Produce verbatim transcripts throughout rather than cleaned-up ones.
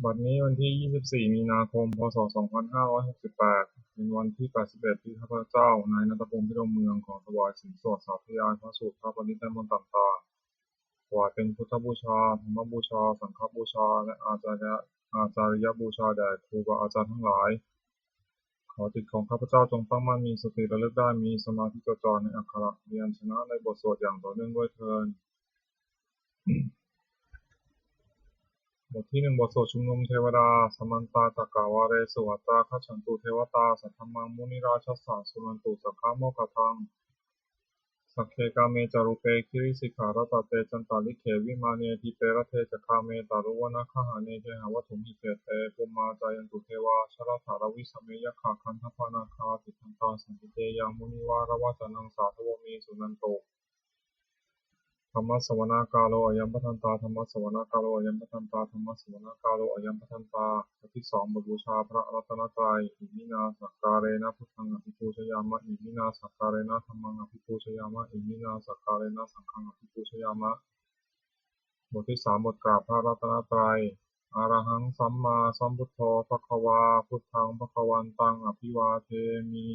บัดนี้วันที่ ยี่สิบสี่ มีนาคม พ.ศ. สองพันห้าร้อยหกสิบแปด เป็นวันที่ แปดสิบเอ็ด ที่ข้าพเจ้านายณัฐพงษ์ พิรมเมือง ขอถวายสินสวดสาธยายพระสูตรพระปริตรและมนต์ต่างๆ ถวายเป็นพุทธบูชา ธรรมบูชา สังฆบูชา และอาจาริยะ อาจาริยบูชาแด่ครูบาอาจารย์ทั้งหลาย ขอจิตของข้าพเจ้าจงตั้งมั่น มีสติระลึกได้ มีสมาธิจดจ่อในอักขระพยัญชนะในบทสวดอย่างต่อเนื่องด้วยเทอญ บทที่หนึ่ง บทสวดชุมนุมเทวดา Samantā cakkavāḷesu atrāgacchantu devatā, saddhammaṃ munirājassa suṇantu saggamokkhadaṃ. Sagge kāme ca rūpe girisikharataṭe cantalikkhe vimāne, dīpe raṭṭhe ca gāme taruvanagahane gehavatthumhi khette, bhummā cāyantu devā jalathalavisame yakkhagandhabbanāgā, tiṭṭhantā santike yaṃ munivaravacanaṃ sādhavo me suṇantu. Dhammassavanakālo ayambhadantā. Dhammassavanakālo ayambhadantā. Dhammassavanakālo ayambhadantā. บทที่สอง บทบูชาพระรัตนตรัย Iminā sakkārena buddhaṃ abhipūjayāma. Iminā sakkārena dhammaṃ abhipūjayāma. Iminā sakkārena saṅghaṃ abhipūjayāma. บทที่สาม บทกราบพระรัตนตรัย Arahaṃ sammāsambuddho bhagavā. Buddhaṃ bhagavantaṃ abhivādemi.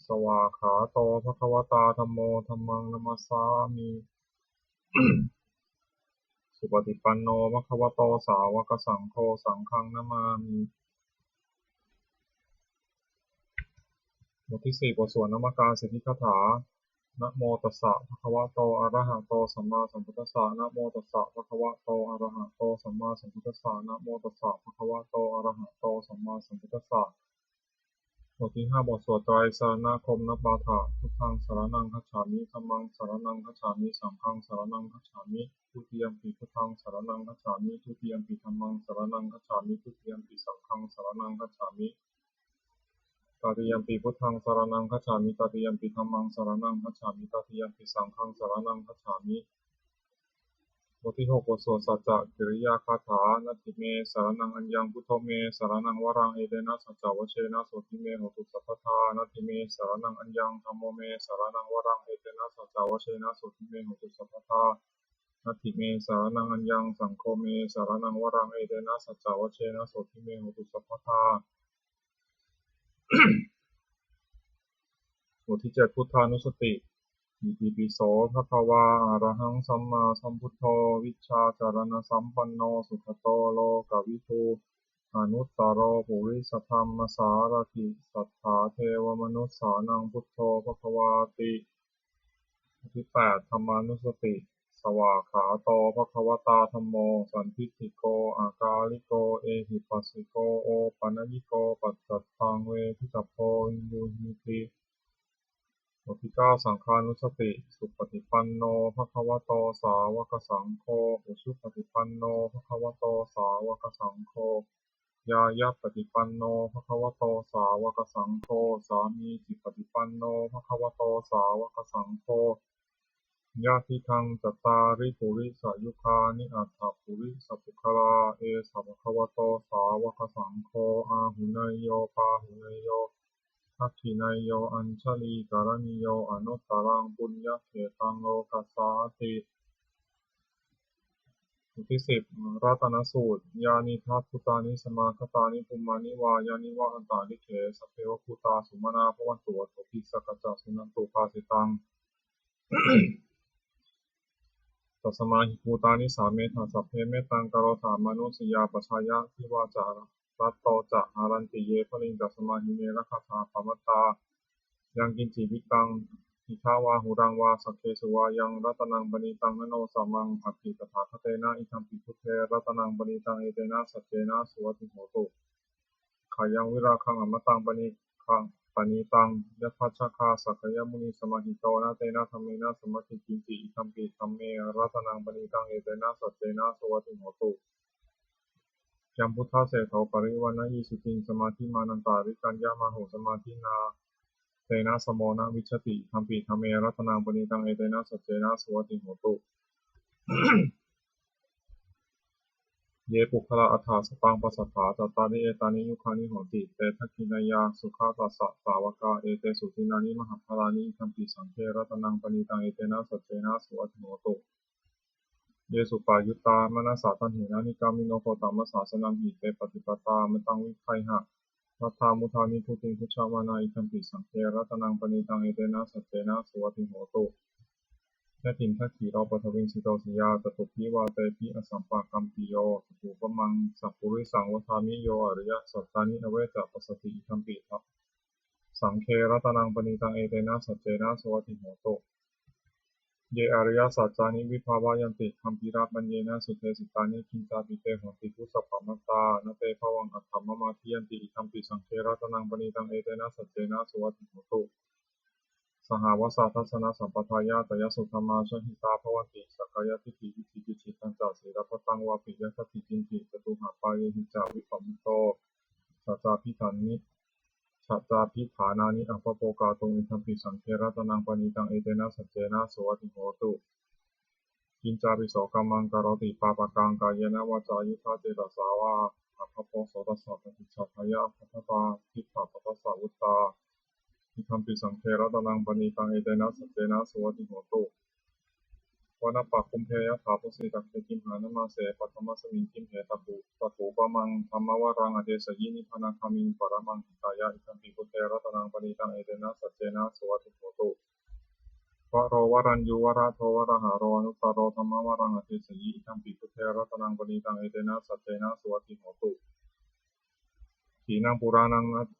Svākkhāto bhagavatā dhammo. Dhammaṃ namassāmi. Supaṭipanno bhagavato sāvakasaṅgho. Saṅghaṃ namāmi. บทที่สี่ บทสวดนมการสิทธิคาถา Namo tassa bhagavato arahato sammāsambuddhassa. Namo tassa bhagavato arahato sammāsambuddhassa. Namo tassa bhagavato arahato sammāsambuddhassa. บทที่ห้า บทสวดไตรสรณคมนปาฐะ Buddhaṃ saraṇaṃ gacchāmi. Dhammaṃ saraṇaṃ gacchāmi. Saṅghaṃ saraṇaṃ gacchāmi. Dutiyampi buddhaṃ saraṇaṃ gacchāmi. Dutiyampi dhammaṃ saraṇaṃ gacchāmi. Dutiyampi saṅghaṃ saraṇaṃ gacchāmi. Tatiyampi buddhaṃ saraṇaṃ gacchāmi. Tatiyampi dhammaṃ saraṇaṃ gacchāmi. Tatiyampi saṅghaṃ saraṇaṃ gacchāmi. บทที่หก บทสวดสัจจกิริยาคาถา Natthi me saraṇaṃ aññaṃ, buddho me saraṇaṃ varaṃ, etena saccavajjena sotthi me hotu sabbadā. Natthi me saraṇaṃ aññaṃ, dhammo me saraṇaṃ varaṃ, etena saccavajjena sotthi me hotu sabbadā. Natthi me saraṇaṃ aññaṃ, saṅgho me saraṇaṃ varaṃ, etena saccavajjena sotthi me hotu sabbadā. บทที่เจ็ด พุทธานุสติ Itipi so bhagavā arahaṃ sammāsambuddho vijjācaraṇasampanno sugato lokavidū anuttaro purisadammasārathi satthā devamanussānaṃ buddho bhagavāti. บทที่แปด ธรรมานุสติ Svākkhāto bhagavatā dhammo sandiṭṭhiko akāliko ehipassiko opanayiko paccattaṃ veditabbo viññūhīti. บทที่เก้า สังฆานุสติ Supaṭipanno bhagavato sāvakasaṅgho. Ujupaṭipanno bhagavato sāvakasaṅgho. Ñāyapaṭipanno bhagavato sāvakasaṅgho. Sāmīcipaṭipanno bhagavato sāvakasaṅgho. Yadidaṃ cattāri purisayugāni aṭṭha purisapuggalā, esa bhagavato sāvakasaṅgho, āhuneyyo pāhuneyyo dakkhiṇeyyo añjalikaraṇīyo anuttaraṃ puññakkhettaṃ lokassāti. บทที่สิบ รัตนสูตร Yānīdha bhūtāni samāgatāni bhummāni vā yāni va antalikkhe sabbeva bhūtā sumanā bhavantu athopi sakkacca suṇantu bhāsitaṃ. Tasmā hi bhūtā nisāmetha sabbe mettaṃ karotha mānusiyā pajāya divā ca ratto ca haranti ye baliṃ tasmā hi ne rakkhatha appamattā. Yaṃ kiñci vittaṃ idha vā huraṃ vā saggesu vā yaṃ ratanaṃ paṇītaṃ na no samaṃ atthi tathāgatena idampi buddhe ratanaṃ paṇītaṃ etena saccena suvatthi hotu. Khayaṃ virāgaṃ amataṃ paṇītaṃ yadajjhagā sakyamunī samāhito na tena dhammena samatthi kiñci idampi dhamme ratanaṃ paṇītaṃ etena saccena suvatthi hotu. Yambuddhaseṭṭho parivaṇṇayī suciṃ samādhimānantarikaññamāhu samādhinā tena samo na vijjati idampi dhamme ratanaṃ paṇītaṃ etena saccena suvatthi hotu. Ye puggalā aṭṭha sataṃ pasatthā cattāri etāni yugāni honti te dakkhiṇeyyā sugatassa sāvakā etesu dinnāni mahapphalāni idampi saṅghe ratanaṃ paṇītaṃ etena saccena suvatthi hotu. Ye suppayuttā manasā daḷhena nikkāmino gotamasāsanamhi, te pattipattā amataṃ vigayha, laddhā mudhā nibbutiṃ bhuñjamānā, idampi saṅghe ratanaṃ paṇītaṃ, etena saccena suvatthi hotu. Yathindakhīlo paṭhaviṃ sito siyā, catubbhi vātebhi asampakampiyo, tathūpamaṃ sappurisaṃ vadāmi, yo ariyasaccāni avecca passati, idampi saṅghe ratanaṃ paṇītaṃ, etena saccena suvatthi hotu. Ye ariyasaccāni vibhāvayanti, gambhīrapaññena sudesitāni, kiñcāpi te honti bhusappamattā, na te bhavaṃ aṭṭhamamādiyanti, idampi saṅghe ratanaṃ paṇītaṃ, etena saccena suvatthi hotu. Sahāvassa dassanasampadāya, tayassu dhammā jahitā bhavanti, sakkāyadiṭṭhi vicikicchitañca, sīlabbataṃ vāpi yadatthi kiñci, catūhapāyehi ca vippamatto, saccābhidhāni saccābhidhānāni abhabbo kātuṃ, idampi saṅghe ratanaṃ paṇītaṃ, etena saccena suvatthi hotu. Kiñcāpi so kammaṃ karoti pāpakaṃ, kāyena vācāyuda cetasā vā, abhabbo so tassa paṭicchadāya, abhabbatā diṭṭhapadassa vuttā, idampi saṅghe ratanaṃ paṇītaṃ, etena saccena suvatthi hotu. Vanappagumbe yathā phussitagge gimhānamāse, paṭhamasmiṃ gimhe tathū- tathūpamaṃ dhammavaraṃ adesayi, nibbānagāmiṃ paramāṃ hitāya, idampi buddhe ratanaṃ paṇītaṃ, etena saccena suvatthi hotu. Varo varaññū varado varāharo, anuttaro dhammavaraṃ adesayi, idampi buddhe ratanaṃ paṇītaṃ, etena saccena suvatthi hotu. Khīṇaṃ purāṇaṃ na-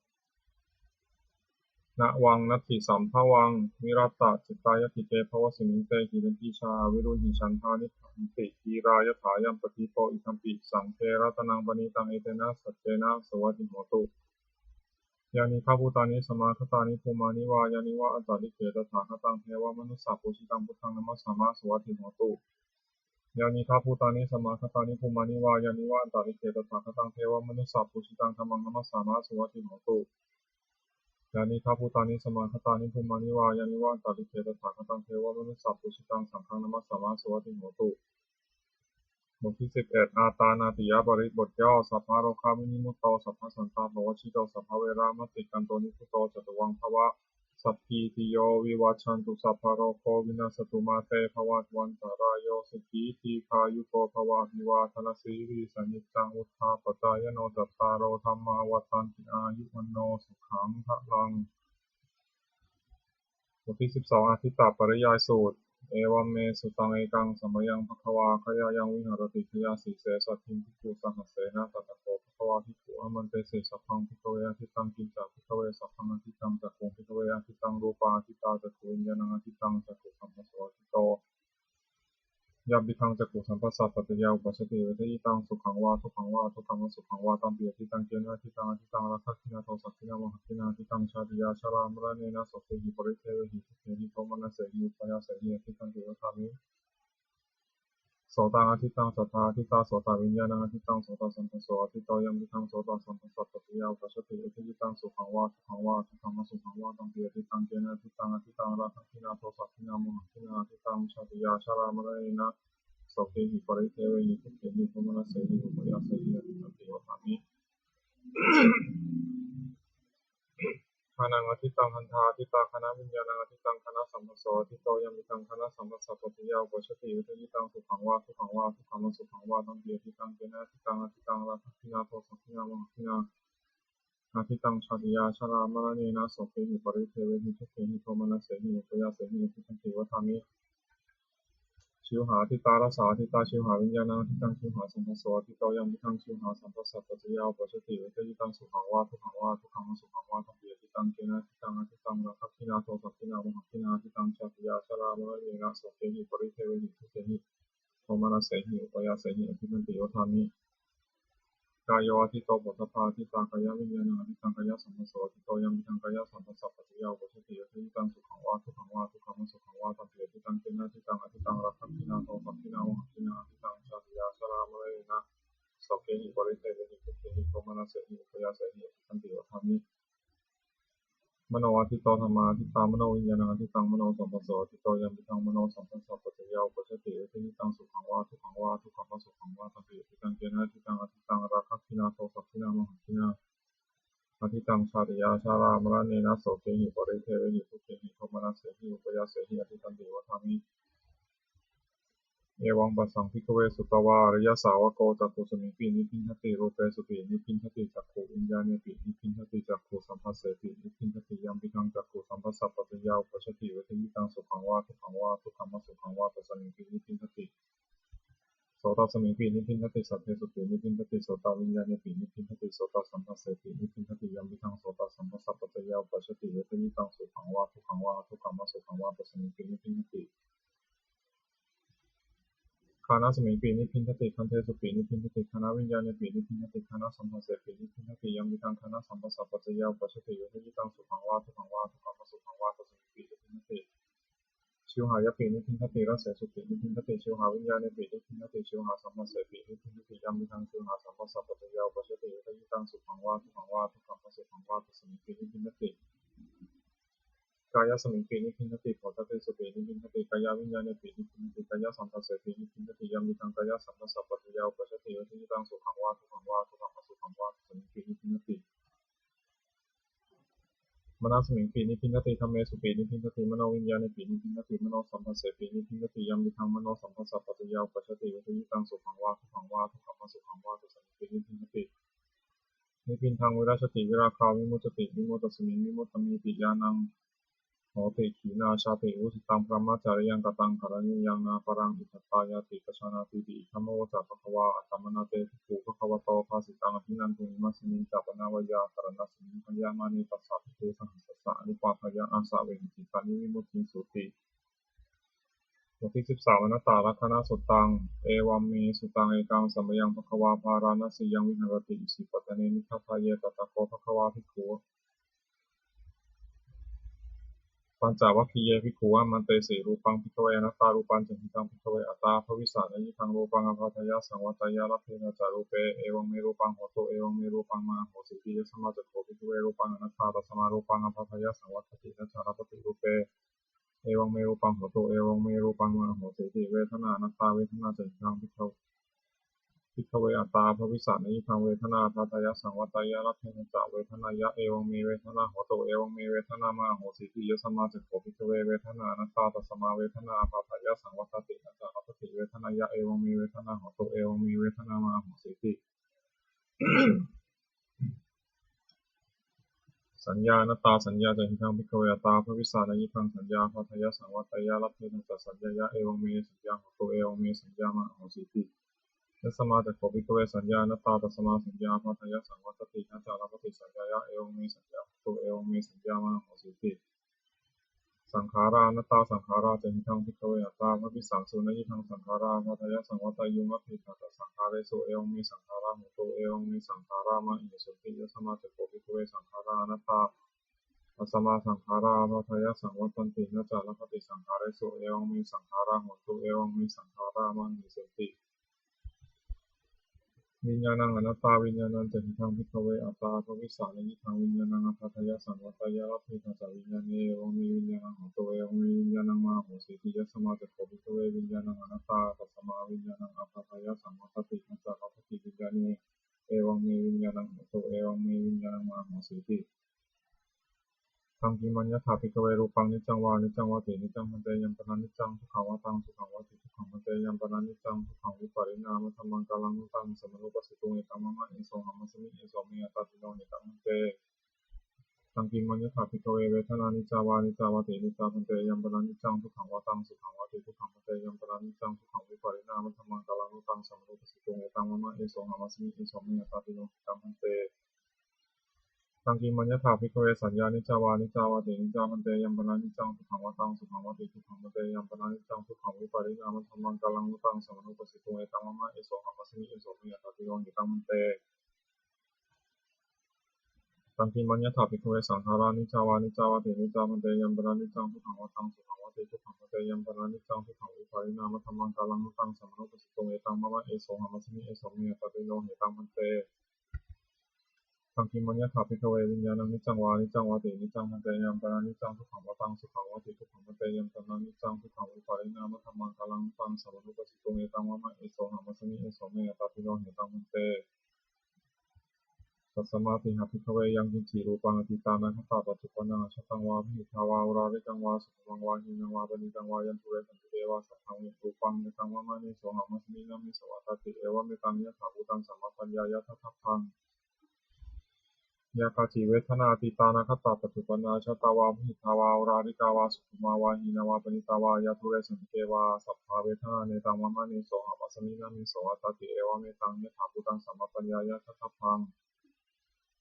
navaṃ natthi sambhavaṃ, virattacittāyatike bhavasmiṃ, te khīṇabījā avirūḷhichandā, nibbanti dhīrā yathāyampadīpo, idampi saṅghe ratanaṃ paṇītaṃ, etena saccena suvatthi hotu. Yānīdha bhūtāni samāgatāni bhummāni vā yāni va antalikkhe, tathāgataṃ devamanussapūjitaṃ, buddhaṃ namassāma suvatthi hotu. Yānīdha bhūtāni samāgatāni bhummāni vā yāni va antalikkhe, tathāgataṃ devamanussapūjitaṃ, dhammaṃ namassāma suvatthi hotu. Yānīdha bhūtāni samāgatāni bhummāni vā yāni va antalikkhe, tathāgataṃ devamanussapūjitaṃ, saṅghaṃ namassāma suvatthi hotu. บทที่สิบเอ็ด อาตานาติยปริตร บทย่อ Sabbarogavināmutto, sabbasantāpavajjito, sabbaveramatikkanto, nibbuto ca tuvaṃ bhava. Sabbītiyo vivajjantu, sabbarogo vinassatu, mā te bhavatvantarāyo, sukhī dīghāyuko bhava. Abhivādanasīlissa niccaṃ vuḍḍhāpacāyino, cattāro dhammā vaḍḍhanti, āyu vaṇṇo sukhaṃ balaṃ. บทที่สิบสอง อาทิตตปริยายสูตร Evaṃ me sutaṃ. Ekaṃ samayaṃ bhagavā gayāyaṃ viharati gayāsīse saddhiṃ bhikkhusahassena. Tatra kho bhagavā bhikkhū āmantesi. Sabbaṃ bhikkhave ādittaṃ. Kiñca bhikkhave sabbaṃ ādittaṃ. Cakkhuṃ bhikkhave ādittaṃ rūpā ādittā cakkhuviññāṇaṃ ādittaṃ cakkhusamphasso āditto, yampidaṃ cakkhusamphassapaccayā uppajjati vedayitaṃ sukhaṃ vā dukkhaṃ vā adukkhamasukhaṃ vā, tampi ādittaṃ. Kena ādittaṃ? Ādittaṃ rāgagginā dosagginā mohagginā, ādittaṃ jātiyā jarāmaraṇena sokehi paridevehi dukkhehi domanassehi upāyāsehi ādittanti vadāmi. Sotaṃ ādittaṃ saddā ādittā sotaviññāṇaṃ ādittaṃ sotasamphasso āditto, yampidaṃ sotasamphassapaccayā uppajjati vedayitaṃ sukhaṃ vā dukkhaṃ vā adukkhamasukhaṃ vā, tampi ādittaṃ. Kena ādittaṃ? Ādittaṃ rāgagginā dosagginā mohagginā, ādittaṃ jātiyā jarāmaraṇena sokehi paridevehi dukkhehi domanassehi upāyāsehi ādittanti vadāmi. Ghānaṃ ādittaṃ gandhā ādittā ghānaviññāṇaṃ ādittaṃ ghānasamphasso āditto, yampidaṃ ghānasamphassapaccayā uppajjati vedayitaṃ sukhaṃ vā dukkhaṃ vā adukkhamasukhaṃ vā, tampi ādittaṃ. Kena ādittaṃ? Ādittaṃ rāgagginā dosagginā mohagginā, ādittaṃ jātiyā jarāmaraṇena sokehi paridevehi dukkhehi domanassehi upāyāsehi ādittanti vadāmi. Jivhā ādittā rasā ādittā jivhāviññāṇaṃ ādittaṃ jivhāsamphasso āditto, yampidaṃ jivhāsamphassapaccayā uppajjati vedayitaṃ sukhaṃ vā dukkhaṃ vā adukkhamasukhaṃ vā, tampi ādittaṃ. Kena ādittaṃ? Ādittaṃ rāgagginā dosagginā mohagginā, ādittaṃ jātiyā jarāmaraṇena sokehi paridevehi dukkhehi domanassehi upāyāsehi ādittanti vadāmi. Kāyo āditto phoṭṭhabbā ādittā kāyaviññāṇaṃ ādittaṃ kāyasamphasso āditto, yampidaṃ kāyasamphassapaccayā uppajjati vedayitaṃ sukhaṃ vā dukkhaṃ vā adukkhamasukhaṃ vā, tampi ādittaṃ. Kena ādittaṃ? Ādittaṃ rāgagginā dosagginā mohagginā, ādittaṃ jātiyā jarāmaraṇena sokehi paridevehi dukkhehi domanassehi upāyāsehi ādittanti vadāmi. Mano āditto dhammā ādittā manoviññāṇaṃ ādittaṃ manosamphasso āditto, yampidaṃ manosamphassapaccayā uppajjati vedayitaṃ sukhaṃ vā dukkhaṃ vā adukkhamasukhaṃ vā, tampi ādittaṃ. Kena ādittaṃ? Ādittaṃ rāgagginā dosagginā mohagginā, ādittaṃ jātiyā jarāmaraṇena sokehi paridevehi dukkhehi domanassehi upāyāsehi ādittanti vadāmi. Evaṃ passaṃ bhikkhave sutavā ariyasāvako cakkhusmiṃpi nibbindati, rūpesupi nibbindati, cakkhuviññāṇepi nibbindati, cakkhusamphasseti nibbindati, yampidaṃ cakkhusamphassapaccayā uppajjati vedayitaṃ sukhaṃ vā dukkhaṃ vā adukkhamasukhaṃ vā tasmiṃpi nibbindati. Sotasmiṃpi nibbindati, saddesupi nibbindati, sotaviññāṇepi nibbindati, sotasamphassepi nibbindati, yampidaṃ sotasamphassapaccayā uppajjati vedayitaṃ sukhaṃ vā dukkhaṃ vā adukkhamasukhaṃ vā tasmiṃpi nibbindati. Ghānasmiṃpi nibbindati, gandhesupi nibbindati, ghānaviññāṇepi nibbindati, ghānasamphassepi nibbindati, yampidaṃ ghānasamphassapaccayā uppajjati vedayitaṃ sukhaṃ vā dukkhaṃ vā adukkhamasukhaṃ vā tasmiṃpi nibbindati. Jivhāyapi nibbindati, rasesupi nibbindati, jivhāviññāṇepi nibbindati, jivhāsamphassepi nibbindati, yampidaṃ jivhāsamphassapaccayā uppajjati vedayitaṃ sukhaṃ vā dukkhaṃ vā adukkhamasukhaṃ vā tasmiṃpi nibbindati. Kāyasmiṃpi nibbindati, bojjhaṅgesupi nibbindati, kāyaviññāṇepi nibbindati, kāyasamphassepi nibbindati, yampidaṃ kāyasamphassapaccayā uppajjati vedayitaṃ sukhaṃ vā dukkhaṃ vā adukkhamasukhaṃ vā tasmiṃpi nibbindati. Manasmiṃpi nibbindati, dhammesupi nibbindati, manoviññāṇepi nibbindati, manosamphassepi nibbindati, yampidaṃ manosamphassapaccayā uppajjati vedayitaṃ sukhaṃ vā dukkhaṃ vā adukkhamasukhaṃ vā tasmiṃpi nibbindati. Nibbindaṃ virajjati, virāgā vimuccati, vimuttasmiṃ vimuttamiti ñāṇaṃ hoti. Khīṇā jāti, vusitaṃ brahmacariyaṃ, kataṃ karaṇīyaṃ, nāparaṃ itthattāyāti pajānātīti. Idamavoca bhagavā. Attamanā te bhikkhū bhagavato bhāsitaṃ abhinanduṃ. Imasmiñca pana veyyākaraṇasmiṃ bhaññamāne tassa bhikkhusahassassa anupādāya āsavehi cittaṃ vivimuttiṃsūti. บทที่สิบสาม Anattalakkhaṇasuttaṃ. Evaṃ me sutaṃ. Ekaṃ samayaṃ bhagavā bārāṇasiyaṃ viharati isipatane migadāye. Tatra kho bhagavā bhikkhū pañcavaggiye bhikkhū āmantesi. Rūpaṃ bhikkhave anattā. Rūpañca hidaṃ bhikkhave attā abhavissa, nayidaṃ rūpaṃ ābādhāya saṃvatteyya, labbhetha ca rūpe, evaṃ me rūpaṃ hotu, evaṃ me rūpaṃ mā ahosīti. Yasmā ca kho bhikkhave rūpaṃ anattā, tasmā rūpaṃ ābādhāya saṃvatthati, na ca labbhati rūpe, evaṃ me rūpaṃ hotu, evaṃ me rūpaṃ mā ahosīti. Vedanā anattā. Vedanā ca hidaṃ bhikkhave attā abhavissa, nayidaṃ vedanā ābādhāya saṃvatteyya, labbhetha ca vedanāya, evaṃ me vedanā hotu, evaṃ me vedanā mā ahosīti. Yasmā ca kho bhikkhave vedanā anattā, tasmā vedanā ābādhāya saṃvatthati, na ca labbhati vedanāya, evaṃ me vedanā hotu, evaṃ me vedanā mā ahosīti. Saññā anattā. Saññā ca hidaṃ bhikkhave attā abhavissa, nayidaṃ saññā ābādhāya saṃvatteyya, labbhetha ca saññāya, evaṃ me saññā hotu, evaṃ me saññā mā ahosīti. Yasmā ca kho bhikkhave saññā anattā, tasmā saññā ābādhāya saṃvatthati, na ca labbhati saññāya, evaṃ me saññā hotu, evaṃ me saññā mā ahosīti. Saṅkhārā anattā. Saṅkhārā ca hidaṃ bhikkhave attā abhavissāsu, nayidaṃ saṅkhārā ābādhāya saṃvatteyyuṃ, labbhetha ca saṅkhāresu, evaṃ me saṅkhārā hontu, evaṃ me saṅkhārā mā ahissunti. Yasmā ca kho bhikkhave saṅkhārā anattā, tasmā saṅkhārā ābādhāya saṃvattanti, na ca labbhati saṅkhāresu, evaṃ me saṅkhārā hontu, evaṃ me saṅkhārā mā ahissunti. Viññāṇaṃ anattā. Viññāṇañca hidaṃ bhikkhave attā abhavissa, nayidaṃ viññāṇaṃ ābādhāya saṃvatteyya, labbhetha ca viññāṇe, evaṃ me viññāṇaṃ hotu, evaṃ me viññāṇaṃ mā ahosīti. Yasmā ca kho bhikkhave viññāṇaṃ anattā, tasmā viññāṇaṃ ābādhāya saṃvatthati, na ca labbhati viññāṇe, evaṃ me viññāṇaṃ hotu, evaṃ me viññāṇaṃ mā ahosīti. Taṃ kimmaññatha bhikkhave rūpaṃ niccaṃ vā aniccaṃ vāti. Niccaṃ bhante. Yaṃ pana niccaṃ dukkhaṃ vā taṃ sukhaṃ vāti. Dukkhaṃ bhante. Yaṃ pana niccaṃ dukkhaṃ viparināmasammakallaṃ, nu taṃ samanupasitu. Etaṃ mama esohamasmi, eso me attāti. No hetaṃ bhante. Taṃ kimmaññatha bhikkhave vedanā niccā vā aniccā vāti. Aniccā bhante. Yaṃ pana niccaṃ dukkhaṃ vā taṃ sukhaṃ vāti. Dukkhaṃ bhante. Yaṃ pana niccaṃ dukkhaṃ viparināmasammakallaṃ, nu taṃ samanupasitu. Etaṃ mama esohamasmi, eso me attāti. No hetaṃ bhante. Taṃ kimmaññatha bhikkhave saññā niccā vā aniccā vāti. Aniccā bhante. Yaṃ pana niccaṃ dukkhaṃ vā taṃ sukhaṃ vāti. Dukkhaṃ bhante. Yaṃ pana niccaṃ dukkhaṃ viparināmasammakallaṃ, nu taṃ samanupasitu. Etaṃ mama esohamasmi, eso me attāti. No hetaṃ bhante. Taṃ kimmaññatha bhikkhave saṅkhārā niccā vā aniccā vāti. Aniccā bhante. Yaṃ pana niccaṃ dukkhaṃ vā taṃ sukhaṃ vāti. Dukkhaṃ bhante. Yaṃ pana niccaṃ dukkhaṃ viparināmasammakallaṃ, nu taṃ samanupasitu. Etaṃ mama esohamasmi, eso me attāti. No hetaṃ bhante. Taṃ kimmaññatha bhikkhave viññāṇaṃ niccaṃ vā aniccaṃ vāti. Niccaṃ bhante. Yaṃ pana niccaṃ dukkhaṃ vā taṃ sukhaṃ vāti. Dukkhaṃ bhante. Yaṃ pana niccaṃ dukkhaṃ viparināmasammakallaṃ, nu taṃ samanupasitu. Etaṃ mama esohamasmi, eso me attāti. No hetaṃ bhante. Tasmātiha bhikkhave yaṅkiñci rūpaṃ atītānāgatapaccuppannaṃ ajjhattaṃ vā bahiddhā vā oḷārikaṃ vā sukhumaṃ vā hīnaṃ vā paṇītaṃ vā yandūre santike vā, sabbaṃ rūpaṃ netaṃ mamaṃ nesohamasmi na meso attāti, evametaṃ yathābhūtaṃ sammappaññāya daṭṭhabbaṃ. Yā kāci vedanā atītānāgatapaccuppanna ajjhattā vā bahiddhā vā oḷārikā vā sukkhumā vā hīnā vā paṇītā vā yandūre santike vā, sabbā vedanā netaṃ mamaṃ nesohamasmi na meso attāti, evametaṃ yathābhūtaṃ sammappaññāya daṭṭhabbaṃ.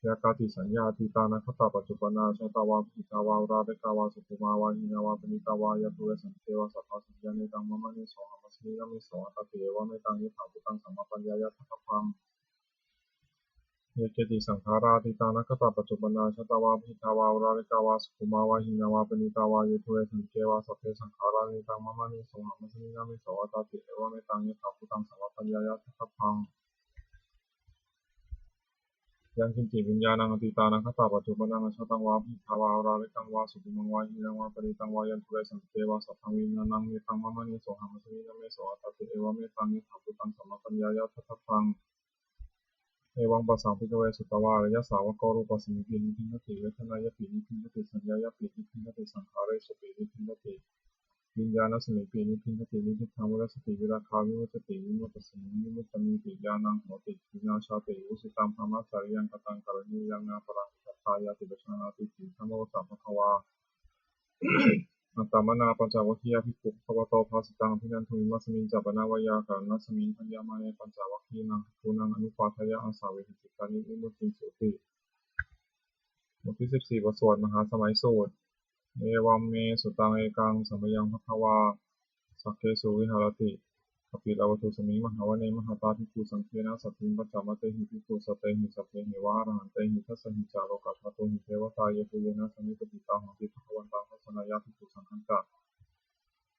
Yā kāci saññā atītānāgatapaccuppanna ajjhattā vā bahiddhā vā oḷārikā vā sukkhumā vā hīnā vā paṇītā vā yandūre santike vā, sabbā saññā netaṃ mamaṃ nesohamasmi na meso attāti, evametaṃ yathābhūtaṃ sammappaññāya daṭṭhabbaṃ. Ye keci saṅkhārā atītānāgatapaccuppanna ajjhattā vā bahiddhā vā oḷārikā vā sukkhumā vā hīnā vā paṇītā vā yandūre santike vā, sabbe saṅkhārā netaṃ mamaṃ nesohamasmi na meso attāti, evametaṃ yathābhūtaṃ sammappaññāya daṭṭhabbaṃ. Yaṅkiñci viññāṇaṃ atītānāgatapaccuppannaṃ ajjhattaṃ vā bahiddhā vā oḷārikaṃ vā sukhumaṃ vā hīnaṃ vā paṇītaṃ vā yandūre santike vā, sabbaṃ viññāṇaṃ netaṃ mamaṃ nesohamasmi na meso attāti, evametaṃ yathābhūtaṃ sammappaññāya daṭṭhabbaṃ. Evaṃ passaṃ bhikkhave sutavā ariyasāvako rūpasmiṃpi nibbindati, vedanāyapi nibbindati, saññāyapi nibbindati, saṅkhāresupi nibbindati, viññāṇasmiṃpi nibbindati. Nibbindaṃ virajjati, virāgā vimuccati, vimuttasmiṃ vimuttamiti ñāṇaṃ hoti. Khīṇā jāti, vusitaṃ brahmacariyaṃ, kataṃ karaṇīyaṃ, nāparaṃ itthattāyāti pajānātīti. Idamavoca bhagavā. Attamanā pañcavaggiyā bhikkhū bhagavato bhāsitaṃ abhinanduṃ. Imasmiñca pana veyyākaraṇasmiṃ bhaññamāne pañcavaggiyānaṃ bhikkhūnaṃ anupādāya āsavīhi cittāni vimucciṃsūti. บทที่สิบสี่ บทสวดมหาสมัยสูตร Evaṃ me sutaṃ. Ekaṃ samayaṃ bhagavā sakkesu viharati kapilavatthusmiṃ mahāvane mahatā bhikkhusaṅghena saddhiṃ pañcamattehi bhikkhusatehi sabbeheva arahantehi. Dasahi ca lokadhātūhi devatā yebhuyyena sannipatitā honti bhagavantaṃ dassanāya bhikkhusaṅghañca.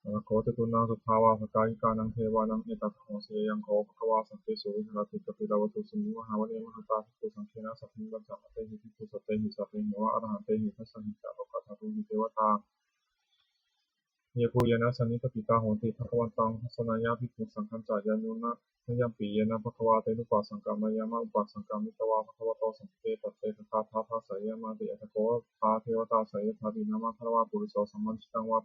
Atha kho catunnaṃ suddhāvāsakāyikānaṃ devānaṃ etadahosi: Ayaṃ kho bhagavā sakkesu viharati kapilavatthusmiṃ mahāvane mahatā bhikkhusaṅghena saddhiṃ pañcamattehi bhikkhusatehi sabbeheva arahantehi. Dasahi ca lokadhātūhi devatā yebhuyyena sannipatitā honti bhagavantaṃ dassanāya bhikkhusaṅghañca. Yannūna mayampi yena bhagavā tenupasaṅkameyyāma, upasaṅkamitvā bhagavato santike paccekagāthā bhāseyyāmāti. Atha kho tā devatā seyyathāpi nāma balavā puriso sammiñjitaṃ vā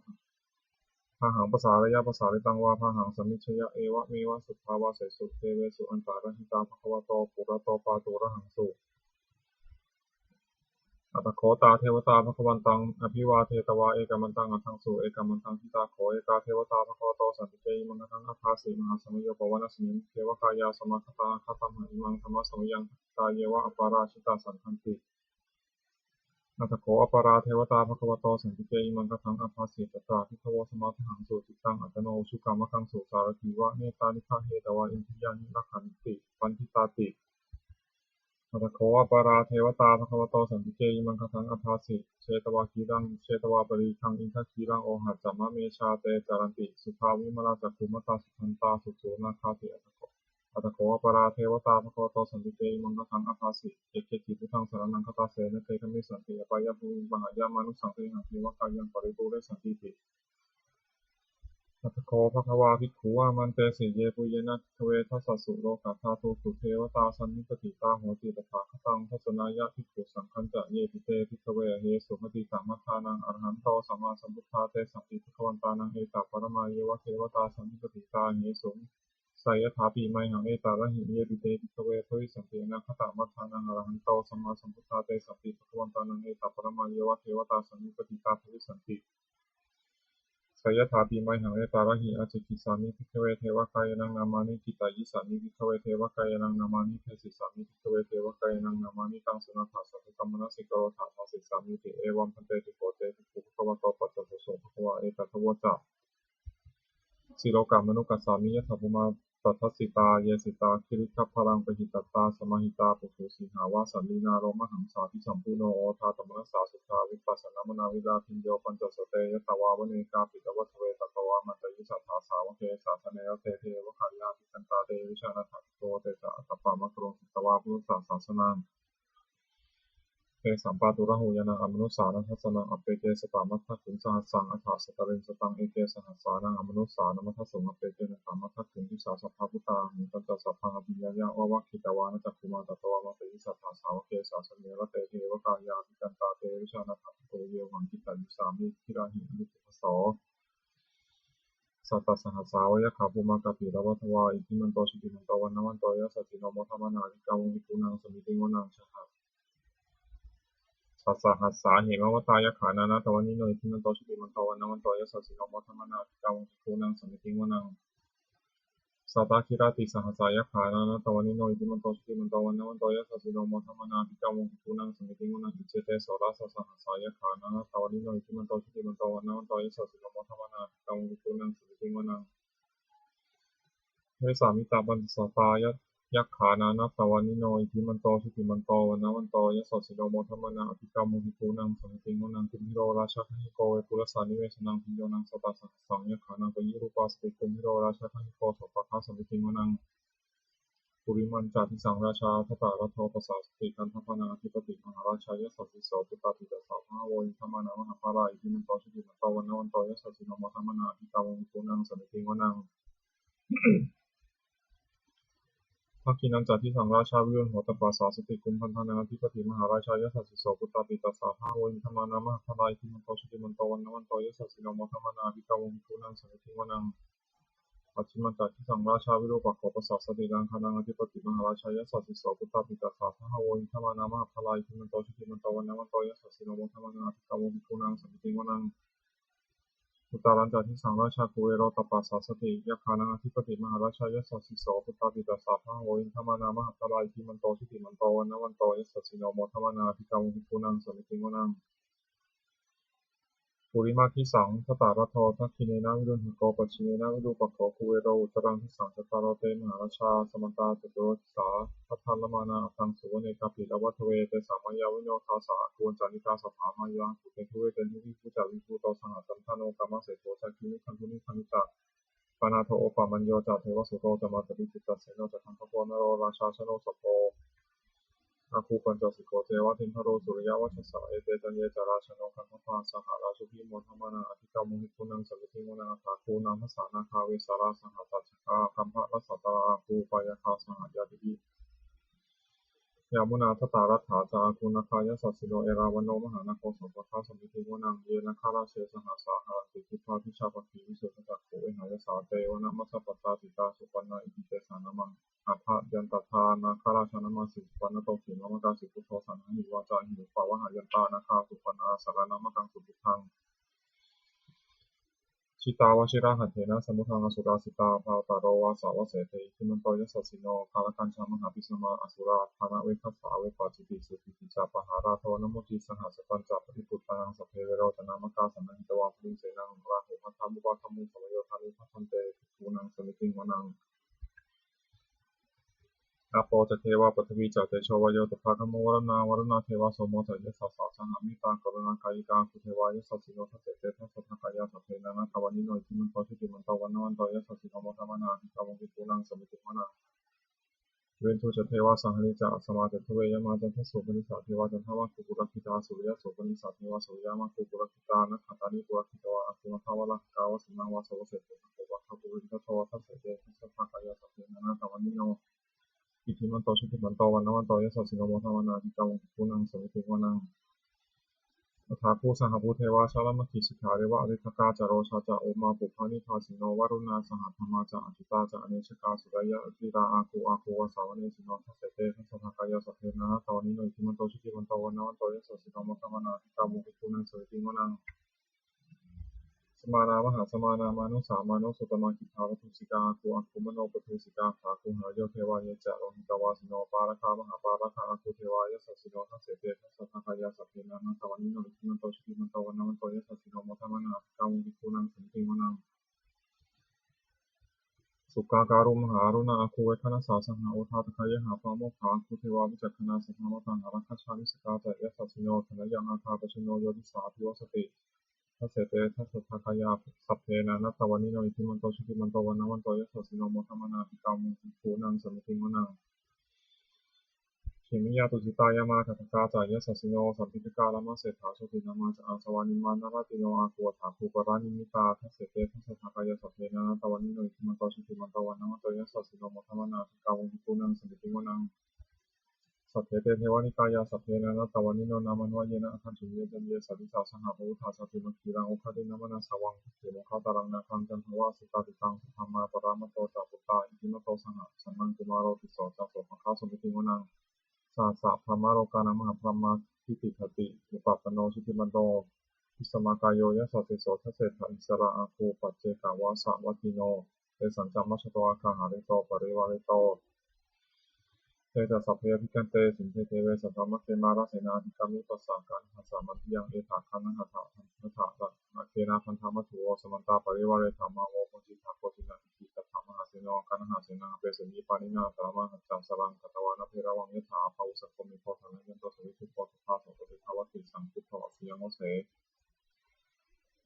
bāhaṃ pasāreyya, pasāritaṃ vā bāhaṃ sammiñjeyya, evameva suddhāvāsesu devesu antarahitā bhagavato purato pāturahaṃsu. Atha kho tā devatā bhagavantaṃ abhivādetvā ekamantaṃ aṭṭhaṃsu. Ekamantaṃ ṭhitā kho ekā devatā bhagavato santike imaṃ gāthaṃ abhāsi: Mahāsamayo pavanasmiṃ, devakāyā samāgatā; āgatamha imaṃ dhammasamayaṃ, dakkhitāyeva aparājitasaṅghanti. Atha kho aparā devatā bhagavato santike imaṃ gāthaṃ abhāsi: Tatra bhikkhavo samādahaṃsu, cittaṃ attano ujukamakaṃsu; sārathīva nettāni gahetvā, indriyāni rakkhanti paṇḍitāti. Atha kho aparā devatā bhagavato santike imaṃ gāthaṃ abhāsi: Chetvā khīlaṃ chetvā palighaṃ, indakhīlaṃ ohaccamanejā; te caranti suddhā vimalā, cakkhumatā sudantā susunāgāti. Atha kho, atha kho aparā devatā bhagavato santike imaṃ gāthaṃ abhāsi: Ye keci buddhaṃ saraṇaṃ gatāse, na te gamissanti apāyabhūmiṃ; pahāya mānusaṃ dehaṃ, devakāyaṃ paripūressantīti. Atha kho bhagavā bhikkhū āmantesi: Yebhuyyena bhikkhave dasasu lokadhātūsu devatā sannipatitā honti tathāgataṃ dassanāya bhikkhusaṅghañca. Yepi te bhikkhave ahesuṃ atītamaddhānaṃ arahanto sammāsambuddhā, tesampi bhagavantānaṃ etaparamāyeva devatā sannipatitā ahesuṃ, seyyathāpi mayhaṃ etarahi. Yepi te bhikkhave bhavissanti anāgatamaddhānaṃ arahanto sammāsambuddhā, tesampi bhagavantānaṃ etaparamāyeva devatā sannipatitā bhavissanti, seyyathāpi mayhaṃ etarahi. Ācikkhissāmi bhikkhave devakāyānaṃ nāmāni, kittayissāmi bhikkhave devakāyānaṃ nāmāni, desissāmi bhikkhave devakāyānaṃ nāmāni. Taṃ suṇātha sādhukaṃ manasikarotha bhāsissāmīti. Evaṃ bhanteti kho te bhikkhū bhagavato paccassosuṃ. Bhagavā etadavoca: Silokamanukassāmi, yattha bhummā tadassitā; ye sitā girigabbharaṃ, pahitattā samāhitā. Puthū sīhāva sallīnā, lomahaṃsābhisambhuno; odātamanasā suddhā, vippasannamanāvilā. Bhiyyo pañcasate ñatvā, vane kāpilavatthave; tato āmantayi satthā, sāvake sāsane rate. Devakāyā abhikkantā, te vijānātha bhikkhavo; te ca ātappamakaruṃ, sutvā buddhassa sāsanaṃ. Tesampāturahu ñāṇaṃ amanussāna dassanaṃ, appeke satamaddakkhuṃ sahassaṃ atha sattariṃ sataṃ, eke sahassānaṃ amanussānamaddasuṃ, appekenantamaddakkhuṃ disā sabbā phuṭā ahuṃ. Tañca sabbaṃ abhiññāya vavakkhitvāna cakkhumā, tato āmantayi satthā sāvake sāsane rate. Devakāyā abhikkantā te vijānātha bhikkhavo, ye vohaṃ kittayissāmi girāhi anupubbaso. Sattasahassā va yakkhā bhummā kāpilavatthavā, iddhimanto jutimanto vaṇṇavanto yasassino, modamānā abhikkāmuṃ bhikkhūnaṃ samitiṃ vanaṃ. Chasahassā hemavatā yakkhā nānattavaṇṇino, iddhimanto jutimanto vaṇṇavanto yasassino, modamānā abhikkāmuṃ bhikkhūnaṃ samitiṃ vanaṃ. Sattakilatisahasā yakkhā nānattavaṇṇino, iddhimanto jutimanto vaṇṇavanto yasassino, modamānā abhikkāmuṃ bhikkhūnaṃ samitiṃ vanaṃ. Iccete soḷasasahassā yakkhā nānattavaṇṇino, iddhimanto jutimanto vaṇṇavanto yasassino, modamānā abhikkāmuṃ bhikkhūnaṃ samitiṃ vanaṃ. Vessāmittā pañcasatā ya- yakkhā nānattavaṇṇino, iddhimanto jutimanto vaṇṇavanto yasassino, modamānā abhikkāmuṃ bhikkhūnaṃ samitiṃ vanaṃ. Kumbhīro rājagahiko vepullassa nivesanaṃ, bhiyyo naṃ satasahassaṃ yakkhānaṃ payirupāsati, kumbhīro rājagahiko sopāga samitiṃ vanaṃ. Purimañca disaṃ rājā dhataraṭṭho pasāsati, gandhabbānaṃ ādhipati mahārājā yasassi so. Puttāpi tassa bahavo indanāmā mahabbalā, iddhimanto jutimanto vaṇṇavanto yasassino, modamānā abhikkāmuṃ bhikkhūnaṃ samitiṃ vanaṃ. Dakkhiṇañca disaṃ rājā virūḷho tappasāsati, kumbhaṇḍānaṃ ādhipati mahārājā yasassi so. Puttāpi tassa bahavo indanāmā mahabbalā, iddhimanto jutimanto vaṇṇavanto yasassino, modamānā abhikkāmuṃ bhikkhūnaṃ samitiṃ vanaṃ. Pacchimañca disaṃ rājā virūpakkho pasāsati, nāgānaṃ ādhipati mahārājā yasassi so. Puttāpi tassa bahavo indanāmā mahabbalā, iddhimanto jutimanto vaṇṇavanto yasassino, modamānā abhikkāmuṃ bhikkhūnaṃ samitiṃ vanaṃ. Uttarañca disaṃ rājā kuvero tappasāsati, yakkhānaṃ ādhipati mahārājā yasassi so. Puttāpi tassa bahavo indanāmā mahabbalā, iddhimanto jutimanto vaṇṇavanto yasassino, modamānā abhikkāmuṃ bhikkhūnaṃ samitiṃ vanaṃ. Purimadisaṃ dhataraṭṭho, dakkhiṇena virūḷhako, pacchimena virūpakkho, kuvero uttaraṃ disaṃ. Cattāro te mahārājā samantā caturo disā, daddallamānā aṭṭhaṃsu vane kāpilavatthavē. Tesaṃ māyāvino dāsā āgū vañcanikā saṭhā, māyā āgū te duve te duhi, bhū ca viṭū ca osanā, candano kāmaseṭṭho ca kinnughaṇḍu nighaṇḍu ca, panādo opamañño ca devasūto ca mātali, cittaseno ca gandhabbo naḷo rājā janosabho, āgū pañcasikho ceva timbarū suriyavacchasā. Ete caññe ca rājāno gandhabbā saha rājubhi, modamānā abhikkāmuṃ bhikkhūnaṃ samitiṃ vanaṃ. Athāgū nābhasā nāgā vesālā sahatacchakā, kambalassatarā āgū pāyāgā saha ñātibhi. Yāmunā dhataraṭṭhā ca āgū nāgā yasassino, erāvaṇo mahānāgo sopāga samitiṃ vanaṃ. Ye nāgarāje sahasā haranti suddhā dijā pakkhi visuddhacakkhū, vehāyasā te vanamajjhapattā citrā supaṇṇā iti tesa nāmaṃ. Abhayantadā nāgarājānamāsi, supaṇṇato khemamakāsi buddho saṇhāhi vācāhi upavhayantā nāgā supaṇṇā saraṇamakaṃsu buddhaṃ. Jitā vajirahatthena samuddaṃ asurā sitā, bhātaro vāsavassete iddhimanto yasassino. Kālakañjā mahābhismā asurā dānaveghasā, vepacitti sucitti ca pahārādo namucī saha. Satañca baliputtānaṃ sabbe verocanāmakā, sannayhitvā baliṃ senaṃ rāhubhaddamupāgamuṃ, samayodāni bhaddante bhikkhūnaṃ samitiṃ vanaṃ. Āpo ca devā paṭhavī ca tejo vāyo tadāgamuṃ, varuṇā vāruṇā devā somo ca yasasā saha. Mettākaruṇākāyikā āgū devā yasassino, dasete dasadhā kāyā sabbe nānattavaṇṇino, iddhimanto jutimanto vaṇṇavanto yasassino, modamānā abhikkāmuṃ bhikkhūnaṃ samitiṃ vanaṃ. Suvendu ca devā sahalī ca asamā te duve yamā, candassūpanisā devā candamāgū purakkhitā, suriyassūpanisā devā suriyamāgū purakkhitā, nakkhattāni purakkhitvā āgū nāgā vārakkhitā, vasūnaṃ vāsavassete āgū pāgā purindado, dasete dasadhā kāyā sabbe nānattavaṇṇino, iddhimanto jutimanto vaṇṇavanto yasassino, modamānā abhikkāmuṃ bhikkhūnaṃ samitiṃ vanaṃ. Athāgū sahabhū devā jalamaggisikhāriva, ariṭṭhakā ca rojā ca ummāpupphanibhāsino, varuṇā sahadhammā ca accutā ca anejakā, sūleyyarucirā āgū āgū vāsavanesino, dasete dasadhā kāyā sabbe nānattavaṇṇino, iddhimanto jutimanto vaṇṇavanto yasassino, modamānā abhikkāmuṃ bhikkhūnaṃ samitiṃ vanaṃ. Samānā mahāsamānā mānusā mānusuttamā, khiḍḍāpadūsikā āgū āgū manopadūsikā, athāgū harayo devā ye ca lohitavāsino, pāragā mahāpāragā āgū devā yasassino, dasete dasadhā kāyā sabbe nānattavaṇṇino, iddhimanto jutimanto vaṇṇavanto yasassino, modamānā abhikkāmuṃ bhikkhūnaṃ samitiṃ vanaṃ. Sukkā karumhā aruṇā āgū veghanasā saha, odātagayhā pāmokkhā āgū devā vicakkhaṇā, sadāmattā hāragajā missakā ca yasassino, thanayaṃ āgā pajjunno yo disā abhivassati, dasete dasadhā kāyā sabbe nānattavaṇṇino, iddhimanto jutimanto vaṇṇavanto yasassino, modamānā abhikkāmuṃ bhikkhūnaṃ samitiṃ vanaṃ. Khemiyā tusitā yāmā, kaṭṭhakā ca yasassino; lambitakā lāmaseṭṭhā, jotināmā ca āsavā. Nimmānaratino āgū, athāgū paranimmitā; dasete dasadhā kāyā, sabbe nānattavaṇṇino. Iddhimanto jutimanto, vaṇṇavanto yasassino; modamānā abhikkāmuṃ, bhikkhūnaṃ samitiṃ vanaṃ. Saṭṭhete devanikāyā, sabbe nānattavaṇṇino; nāmanvayena āgañchuṃ, ye caññe sadisā saha. Pavutthajātimakhīlaṃ, oghatiṇṇamanāsavaṃ; dakkhemoghataraṃ nāgaṃ, candaṃva asitātitaṃ. Subrahmā paramatto ca, puttā iddhimato saha; sanaṅkumāro tisso ca, sopāga samitiṃ vanaṃ. Sahassabrahmalokānaṃ, mahābrahmābhitiṭṭhati; upapanno jutimanto, bhismākāyo yasassi so. Dasettha issarā āgū, paccekavasavattino; tesañca majjhato āgā, hārito parivārito. Te ca sabbe abhikkante, sinde deve sabrahmake; mārasenā abhikkāmi, passa kaṇhassa mandiyaṃ. Etha gaṇhatha bandhatha, rāgena bandhamatthu vo; samantā parivāretha, mā vo muñcittha koci naṃ. Iti tattha mahāseno, kaṇhasenaṃ apesayi; pāṇinā talamāhacca, saraṃ katvāna bheravaṃ. Yathā pāvussako megho, thanayanto savijjuko; tadā so paccudāvatti, saṅkuddho asayaṃvase.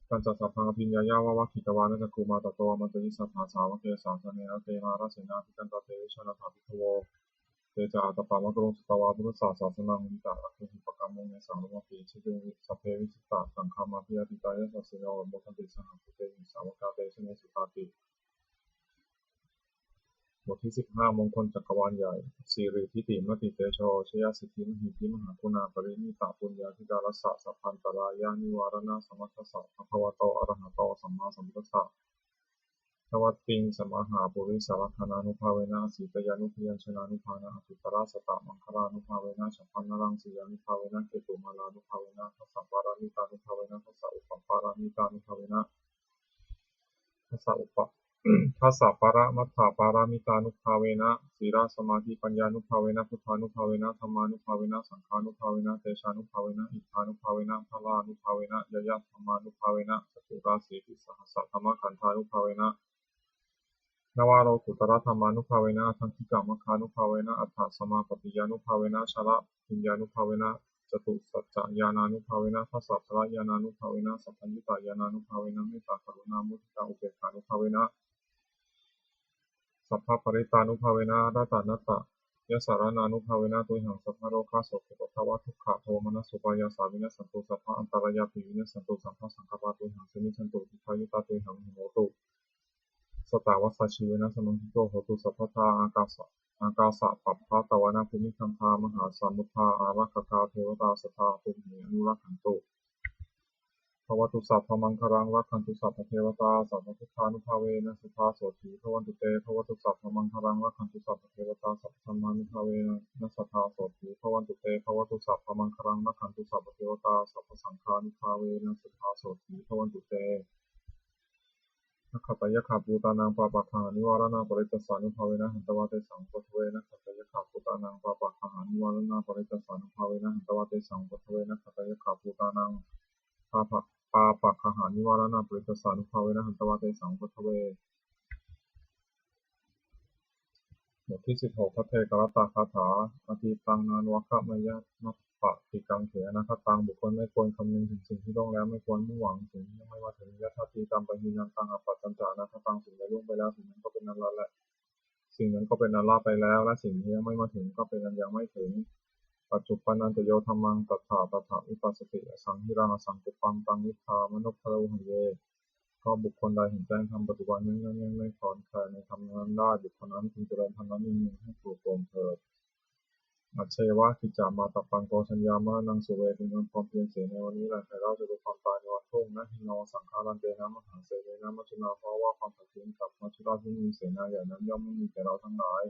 Tañca sabbaṃ abhiññāya, vavakkhitvāna cakkhumā; tato āmantayi satthā, sāvake sāsane rate. Mārasenā abhikkantā, te vijānātha bhikkhavo; te ca ātappamakaruṃ, sutvā buddhassa sāsanaṃ. Vītarāgehi pakkāmuṃ, nesaṃ lomampi iñjayuṃ. Sabbe vijitasaṅgāmā, bhayātītā yasassino; modanti saha bhūtehi, sāvakā te janesutāti. บทที่สิบห้า มงคลจักรวาลใหญ่ Siridhitimatitejojayasiddhimahiddhimahāguṇāparimitapuññādhikārassa, sabbantarāyanivāraṇasamatthassa, bhagavato arahato sammāsambuddhassa dvattiṃsamahāpurisalakkhaṇānubhāvena, asītyānubyañjanānubhāvena, aṭṭhuttarasatamaṅgalānubhāvena, chabbaṇṇaraṃsiyānubhāvena, ketumālānubhāvena, dasapāramitānubhāvena, dasa upapāramitānubhāvena, dasa upa- dasaparamatthapāramitānubhāvena, sīlasamādhipaññānubhāvena, buddhānubhāvena, dhammānubhāvena, saṅghānubhāvena, tejānubhāvena, iddhānubhāvena, balānubhāvena, ñeyyadhammānubhāvena, caturāsītisahassadhammakkhandhānubhāvena, navalokuttaradhammānubhāvena, aṭṭhaṅgikamaggānubhāvena, aṭṭhasamāpattiyānubhāvena, chaḷabhiññānubhāvena, catusaccañāṇānubhāvena, dasabalañāṇānubhāvena, sabbaññutañāṇānubhāvena, mettākaruṇāmuditāupekkhānubhāvena, sabbaparittānubhāvena, ratanattayasaraṇānubhāvena, tuyhaṃ sabbarogāsokupaddavadukkhadomanassupāyāsā vinassantu, sabbaantarāyāpi vinassantu, sabbasaṅkappā tuyhaṃ samijjhantu, dīghāyutā tuyhaṃ hotu, satavassajīvena samaṅgiko hotu sabbadā. Ākāsa- ākāsapabbatavanabhūmigaṅgāmahāsamuddā ārakkhakā devatā sadā tumhe anurakkhantu. Bhavatu sabbamaṅgalaṃ, rakkhantu sabbadevatā, sabbabuddhānubhāvena sadā sotthī bhavantu te. Bhavatu sabbamaṅgalaṃ, rakkhantu sabbadevatā, sabbadhammānubhāvena sadā sotthī bhavantu te. Bhavatu sabbamaṅgalaṃ, rakkhantu sabbadevatā, sabbasaṅghānubhāvena sadā sotthī bhavantu te. Nakkhattayakkhabhūtānaṃ, pāpaggahanivāraṇā parittassānubhāvena hantvā tesaṃ upaddave. Nakkhattayakkhabhūtānaṃ, pāpaggahanivāraṇā parittassānubhāvena hantvā tesaṃ upaddave. Nakkhattayakkhabhūtānaṃ, pāpa- pāpaggahanivāraṇā parittassānubhāvena hantvā tesaṃ upaddave. บทที่สิบหก ภัทเทกรัตตคาถา Atītaṃ nānvāgameyya nappaṭikaṅkhe anāgataṃ. บุคคลไม่ควรคำนึงถึงสิ่งที่ล่วงแล้ว ไม่ควรมุ่งหวังสิ่งที่ยังไม่มาถึง Yadatītampahīnantaṃ, appattañca anāgataṃ. สิ่งใดล่วงไปแล้ว สิ่งนั้นก็เป็นอันละและ สิ่งนั้นก็เป็นอันละไปแล้ว และสิ่งที่ยังไม่มาถึงก็เป็นอันยังไม่ถึง Paccuppannañca yo dhammaṃ, tattha tattha vipassati, asaṃhiraṃ asaṅkuppaṃ, taṃ viddhā manubrūhaye. เพราะบุคคลใดเห็นแจ้งธรรมปัจจุบัน ย่อมย่อมย่อมไม่คลอนแคลนในธรรมนั้นได้ บุคคลนั้นพึงเจริญธรรมนั้นเนืองๆ ให้ปลุกปลงเถิด Ajjeva kiccamātappaṃ, ko jaññā maraṇaṃ suve. พึงทำความเพียรเสียในวันนี้แล ใครเล่าจะรู้ความตายในวันพรุ่ง Na hi no saṅgarantena mahāsenena maccunā. เพราะว่าความผัดเพี้ยนกับมัจจุราชผู้มีเสนาใหญ่นั้น ย่อมไม่มีแก่เราทั้งหลาย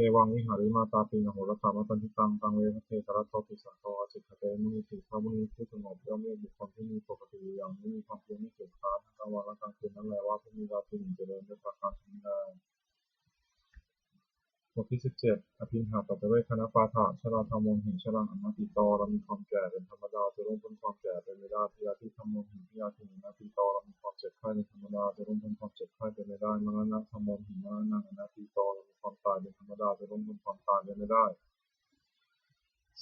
Evaṃ vihārimātāpiṃ, ahorattamatanditaṃ, taṃ ve bhaddekarattoti, santo ācikkhate munīti. พระมุนีผู้สงบย่อมเรียกบุคคลผู้มีปกติอยู่อย่างนี้ มีความเพียรไม่เกียจคร้าน ทั้งกลางวันและกลางคืนนั้นแล ว่าผู้มีราตรีหนึ่งเจริญด้วยประการชนิดใด บทที่สิบเจ็ด Abhiññāpadavekkhanappāṭha. Jarādhammomhi jaraṃ anatīto. เรามีความแก่เป็นธรรมดา จะล่วงพ้นความแก่เป็นไม่ได้ Byādhidhammomhi byādhiṃ anatīto. เรามีความเจ็บไข้เป็นธรรมดา จะล่วงพ้นความเจ็บไข้เป็นไม่ได้ Maraṇadhammomhi maraṇaṃ anatīto. เรามีความตายเป็นธรรมดา จะล่วงพ้นความตายเป็นไม่ได้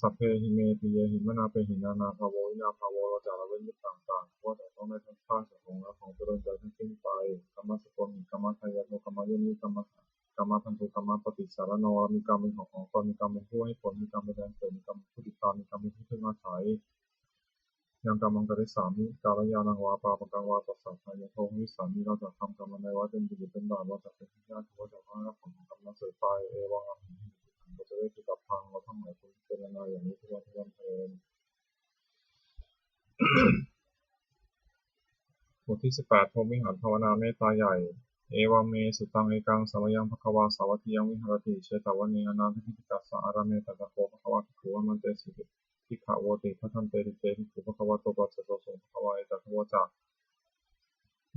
Sabbehi me piyehi manāpehi, nānābhāvo vinābhāvo. เราจะละเว้นมิตรต่างๆ เพราะว่าจะต้องได้พลัดพรากจากของรักของเจริญใจทั้งสิ้นไป Kammassakomhi kammadāyādo kammayoni kamma กรรมะ ทันตุ กรรมะ ปฏิสสารโณ เรามีกรรมเป็นของของตน มีกรรมเป็นผู้ให้ผล มีกรรมเป็นแดนเกิด มีกรรมเป็นผู้ติดตาม มีกรรมเป็นที่พึ่งอาศัย ยัง kammaṃ karissāmi, kalyāṇaṃ vā pāpakaṃ vā, tassa dāyādo bhavissāmi. เราจะทำกรรมอันใดไว้เป็นบุญหรือเป็นบาป เราจะเป็นผู้ยากจน เราจะต้องได้รับผลของกรรมนั้นสืบไป Evaṃ amhehi, เราจะได้ถูกกับทาง เราทั้งหลายควรพิจารณาอย่างนี้ทุกวันทุกวันเทอญ บทที่สิบแปด พรหมวิหารภาวนาเมตตาใหญ่ Evaṃ me sutaṃ. Ekaṃ samayaṃ bhagavā sāvatthiyaṃ viharati jetavane anāthapiṇḍikassa ārāme. Tatra kho bhagavā bhikkhū āmantesi bhikkhavoti. Bhadanteti te bhikkhū bhagavato paccassosuṃ. Bhagavā etadavoca.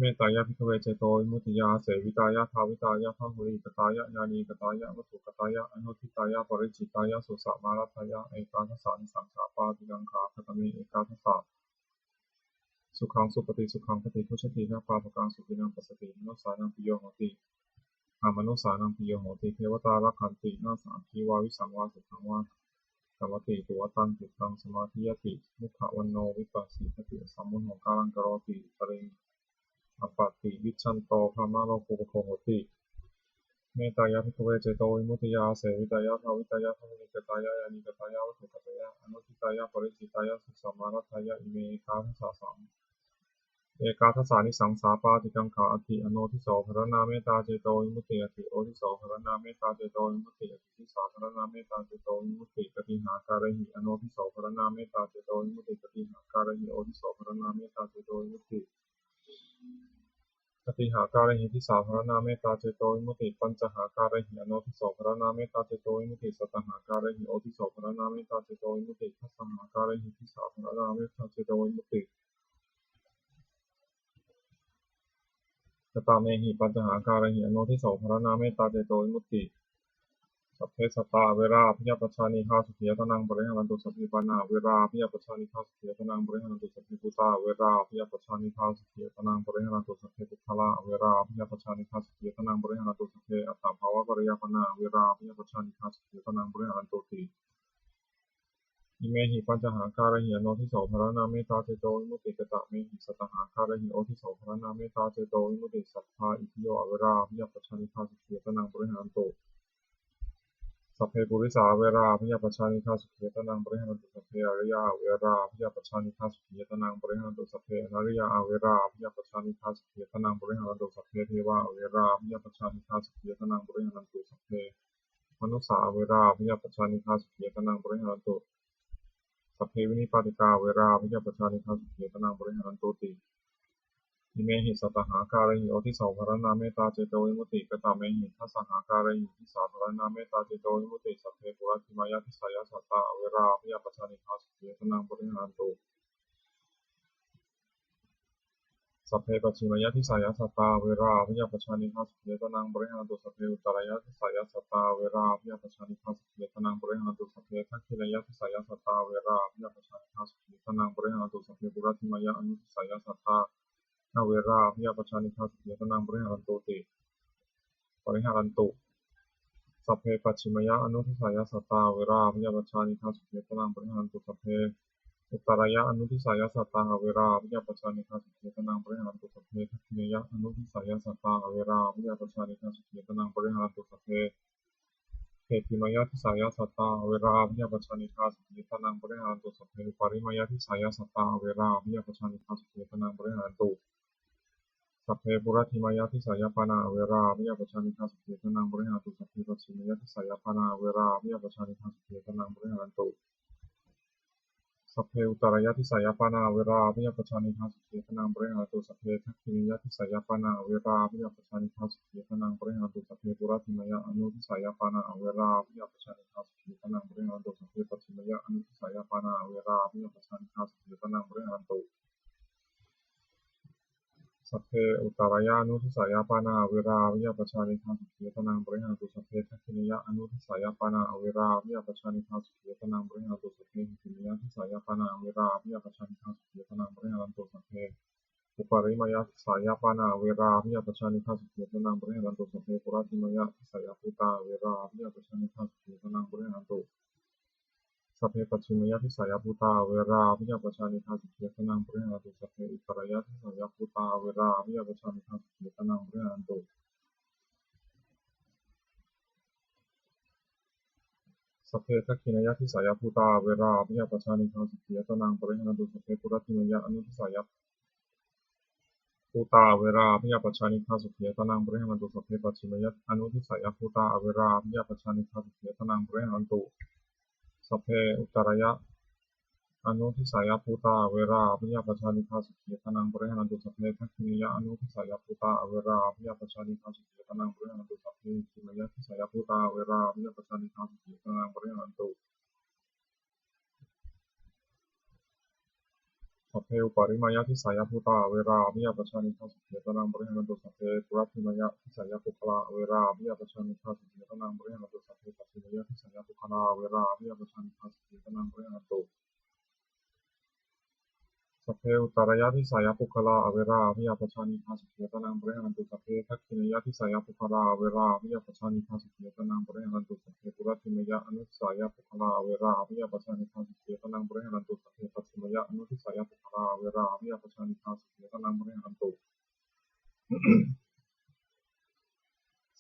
Mettāya bhikkhave cetovimuttiyā āsevitāya bhāvitāya bahulīkatāya yānīkatāya vatthukatāya anuṭṭhitāya paricitāya susamāraddhāya ekādasānisaṃsā pāṭikaṅkhā. Katame ekādasa? Sukhaṃ supati, sukhaṃ paṭibujjhati, na pāpakaṃ supinaṃ passati, manussānaṃ piyo hoti, amanussānaṃ piyo hoti, devatā rakkhanti, nāssa aggi vā visaṃ vā satthaṃ vā kamati, tuvaṭaṃ cittaṃ samādhiyati, mukhavaṇṇo vippasīdati, asammūḷho kālaṃ karoti, uttariṃ appaṭivijjhanto brahmalokūpago hoti. Mettāya bhikkhave cetovimuttiyā āsevitāya bhāvitāya bahulīkatāya yānīkatāya vatthukatāya anuṭṭhitāya paricitāya susamāraddhāya ime ekādasa saṃ- ekādasānisaṃsā pāṭikaṅkhā. Atthi anodhiso pharaṇā mettā cetovimutti. Atthi odhiso pharaṇā mettā cetovimutti. Atthi disā pharaṇā mettā cetovimutti. Katīhākārehi anodhiso pharaṇā mettā cetovimutti? Katīhākārehi odhiso pharaṇā mettā cetovimutti? Katīhākārehi disā pharaṇā mettā cetovimutti? Pañcahākārehi anodhiso pharaṇā mettā cetovimutti. Sattahākārehi odhiso pharaṇā mettā cetovimutti. Dasahākārehi disā pharaṇā mettā cetovimutti. Katamehi pañcahākārehi anodhiso pharaṇā mettā cetovimutti? Sabbe sattā averā abyāpajjhā anīghā sukhī attānaṃ pariharantu. Sabbe pāṇā averā abyāpajjhā anīghā sukhī attānaṃ pariharantu. Sabbe bhūtā averā abyāpajjhā anīghā sukhī attānaṃ pariharantu. Sabbe puggalā averā abyāpajjhā anīghā sukhī attānaṃ pariharantu. Sabbe attabhāvapariyāpannā averā abyāpajjhā anīghā sukhī attānaṃ pariharantūti. Imehi pañcahākārehi anodhiso pharaṇā mettā cetovimutti. Katamehi sattahākārehi odhiso pharaṇā mettā cetovimutti? Sabbā itthiyo averā abyāpajjhā anīghā sukhī attānaṃ pariharantu. Sabbe purisā averā abyāpajjhā anīghā sukhī attānaṃ pariharantu. Sabbe ariyā averā abyāpajjhā anīghā sukhī attānaṃ pariharantu. Sabbe anariyā averā abyāpajjhā anīghā sukhī attānaṃ pariharantu. Sabbe devā averā abyāpajjhā anīghā sukhī attānaṃ pariharantu. Sabbe manussā averā abyāpajjhā anīghā sukhī attānaṃ pariharantu. Sabbe vinipātikā averā abyāpajjhā anīghā sukhī attānaṃ pariharantūti. Imehi sattahākārehi odhiso pharaṇā mettā cetovimutti. Katamehi dasahākārehi disā pharaṇā mettā cetovimutti? Sabbe puratthimāya disāya sattā averā abyāpajjhā anīghā sukhī attānaṃ pariharantu. Sabbe pacchimāya disāya sattā averā abyāpajjhā anīghā sukhī attānaṃ pariharantu. Sabbe uttarāya disāya sattā averā abyāpajjhā anīghā sukhī attānaṃ pariharantu. Sabbe dakkhiṇāya disāya sattā averā abyāpajjhā anīghā sukhī attānaṃ pariharantu. Sabbe puratthimāya anudisāya sattā averā abyāpajjhā anīghā sukhī attānaṃ pariharantūti. Pariharantu. Sabbe pacchimāya anudisāya sattā averā abyāpajjhā anīghā sukhī attānaṃ pariharantu. Sabbe uttarāya anudisāya sattā averā abyāpajjhā anīghā sukhī attānaṃ pariharantu. Sabbe dakkhiṇāya anudisāya sattā averā abyāpajjhā anīghā sukhī attānaṃ pariharantu. Sabbe heṭṭhimāya disāya sattā averā abyāpajjhā anīghā sukhī attānaṃ pariharantu. Sabbe uparimāya disāya sattā averā abyāpajjhā anīghā sukhī attānaṃ pariharantu. Sabbe puratthimāya disāya pāṇā averā abyāpajjhā anīghā sukhī attānaṃ pariharantu. Sabbe pacchimāya disāya pāṇā averā abyāpajjhā anīghā sukhī attānaṃ pariharantu. Sabbe uttarāya disāya pāṇā averā abyāpajjhā anīghā sukhī attānaṃ pariharantu. Sabbe dakkhiṇāya disāya pāṇā averā abyāpajjhā anīghā sukhī attānaṃ pariharantu. Sabbe puratthimāya anudisāya pāṇā averā abyāpajjhā anīghā sukhī attānaṃ pariharantu. Sabbe pacchimāya anudisāya pāṇā averā abyāpajjhā anīghā sukhī attānaṃ pariharantu. Sabbe uttarāya anudisāya pāṇā averā abyāpajjhā anīghā sukhī attānaṃ pariharantu. Sabbe dakkhiṇāya anudisāya pāṇā averā abyāpajjhā anīghā sukhī attānaṃ pariharantu. Sabbe heṭṭhimāya disāya pāṇā averā abyāpajjhā anīghā sukhī attānaṃ pariharantu. Sabbe uparimāya disāya pāṇā averā abyāpajjhā anīghā sukhī attānaṃ pariharantu. Sabbe puratthimāya disāya bhūtā averā abyāpajjhā anīghā sukhī attānaṃ pariharantu. Sabbe pacchimāya disāya bhūtā averā abyāpajjhā anīghā sukhī attānaṃ pariharantu. Sabbe uttarāya disāya bhūtā averā abyāpajjhā anīghā sukhī attānaṃ pariharantu. Sabbe dakkhiṇāya disāya bhūtā averā abyāpajjhā anīghā sukhī attānaṃ pariharantu. Sabbe puratthimāya anudisāya bhūtā averā abyāpajjhā anīghā sukhī attānaṃ pariharantu. Sabbe pacchimāya anudisāya bhūtā averā abyāpajjhā anīghā sukhī attānaṃ pariharantu. Sabbe uttarāya anudisāya bhūtā averā abyāpajjhā anīghā sukhī attānaṃ pariharantu. Sabbe dakkhiṇāya anudisāya bhūtā averā abyāpajjhā anīghā sukhī attānaṃ pariharantu. Sabbe heṭṭhimāya disāya bhūtā averā abyāpajjhā anīghā sukhī attānaṃ pariharantu. Sabbe uparimāya disāya bhūtā averā abyāpajjhā anīghā sukhī attānaṃ pariharantu. Sabbe puratthimāya disāya puggalā averā abyāpajjhā anīghā sukhī attānaṃ pariharantu. Sabbe pacchimāya disāya puggalā averā abyāpajjhā anīghā sukhī attānaṃ pariharantu. Sabbe uttarāya disāya puggalā averā abyāpajjhā anīghā sukhī attānaṃ pariharantu. Sabbe dakkhiṇāya disāya puggalā averā abyāpajjhā anīghā sukhī attānaṃ pariharantu. Sabbe puratthimāya anudisāya puggalā averā abyāpajjhā anīghā sukhī attānaṃ pariharantu. Sabbe pacchimāya anudisāya puggalā averā abyāpajjhā anīghā sukhī attānaṃ pariharantu.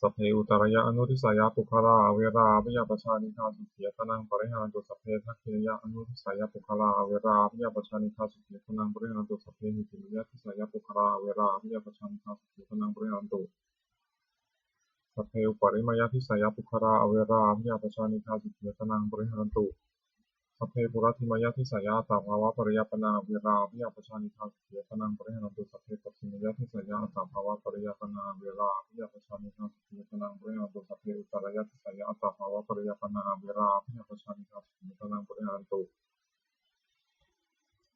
Sabbe uttarāya anudisāya puggalā averā abyāpajjhā anīghā sukhī attānaṃ pariharantu. Sabbe dakkhiṇāya anudisāya puggalā averā abyāpajjhā anīghā sukhī attānaṃ pariharantu. Sabbe heṭṭhimāya disāya puggalā averā abyāpajjhā anīghā sukhī attānaṃ pariharantu. Sabbe uparimāya disāya puggalā averā abyāpajjhā anīghā sukhī attānaṃ pariharantu. Sabbe puratthimāya disāya attabhāvapariyāpannā averā abyāpajjhā anīghā sukhī attānaṃ pariharantu. Sabbe pacchimāya disāya attabhāvapariyāpannā averā abyāpajjhā anīghā sukhī attānaṃ pariharantu. Sabbe uttarāya disāya attabhāvapariyāpannā averā abyāpajjhā anīghā sukhī attānaṃ pariharantu.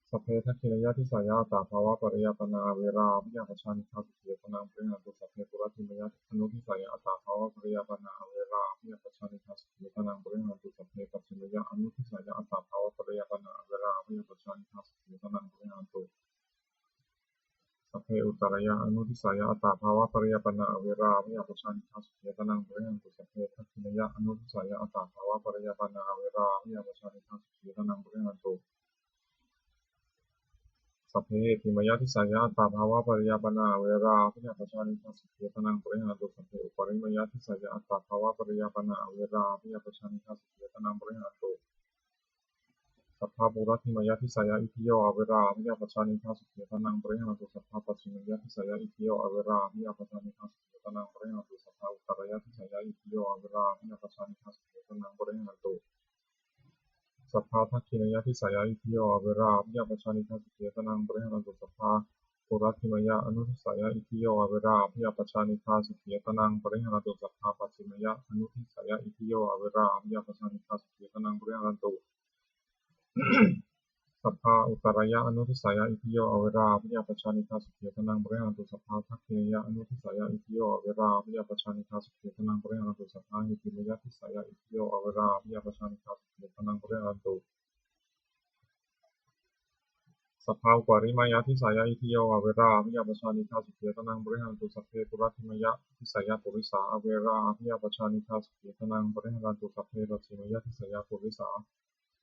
Sabbe dakkhiṇāya disāya attabhāvapariyāpannā averā abyāpajjhā anīghā sukhī attānaṃ pariharantu. Sabbe puratthimāya anudisāya attabhāvapariyāpannā averā abyāpajjhā anīghā sukhī attānaṃ pariharantu. Sabbe pacchimāya anudisāya attabhāvapariyāpannā averā abyāpajjhā anīghā sukhī attānaṃ pariharantu. Sabbe uttarāya anudisāya attabhāvapariyāpannā averā abyāpajjhā anīghā sukhī attānaṃ pariharantu. Sabbe dakkhiṇāya anudisāya attabhāvapariyāpannā averā abyāpajjhā anīghā sukhī attānaṃ pariharantu. Sabbe heṭṭhimāya disāya attabhāvapariyāpannā averā abyāpajjhā anīghā sukhī attānaṃ pariharantu. Sabbe uparimāya disāya attabhāvapariyāpannā averā abyāpajjhā anīghā sukhī attānaṃ pariharantu. Sabbe puratthimāya disāya itthiyo averā abyāpajjhā anīghā sukhī attānaṃ pariharantu. Sabbe pacchimāya disāya itthiyo averā abyāpajjhā anīghā sukhī attānaṃ pariharantu. Sabbe uttarāya disāya itthiyo averā abyāpajjhā anīghā sukhī attānaṃ pariharantu. Sabbe dakkhiṇāya disāya itthiyo averā abyāpajjhā anīghā sukhī attānaṃ pariharantu. Sabbe puratthimāya anudisāya itthiyo averā abyāpajjhā anīghā sukhī attānaṃ pariharantu. Sabbe pacchimāya anudisāya itthiyo averā abyāpajjhā anīghā sukhī attānaṃ pariharantu. Sabbe uttarāya anudisāya itthiyo averā abyāpajjhā anīghā sukhī attānaṃ pariharantu. Sabbe dakkhiṇāya anudisāya itthiyo averā abyāpajjhā anīghā sukhī attānaṃ pariharantu. Sabbe heṭṭhimāya disāya itthiyo averā abyāpajjhā anīghā sukhī attānaṃ pariharantu. Sabbe uparimāya disāya itthiyo averā abyāpajjhā anīghā sukhī attānaṃ pariharantu. Sabbe puratthimāya disāya purisā averā abyāpajjhā anīghā sukhī attānaṃ pariharantu. Sabbe pacchimāya disāya purisā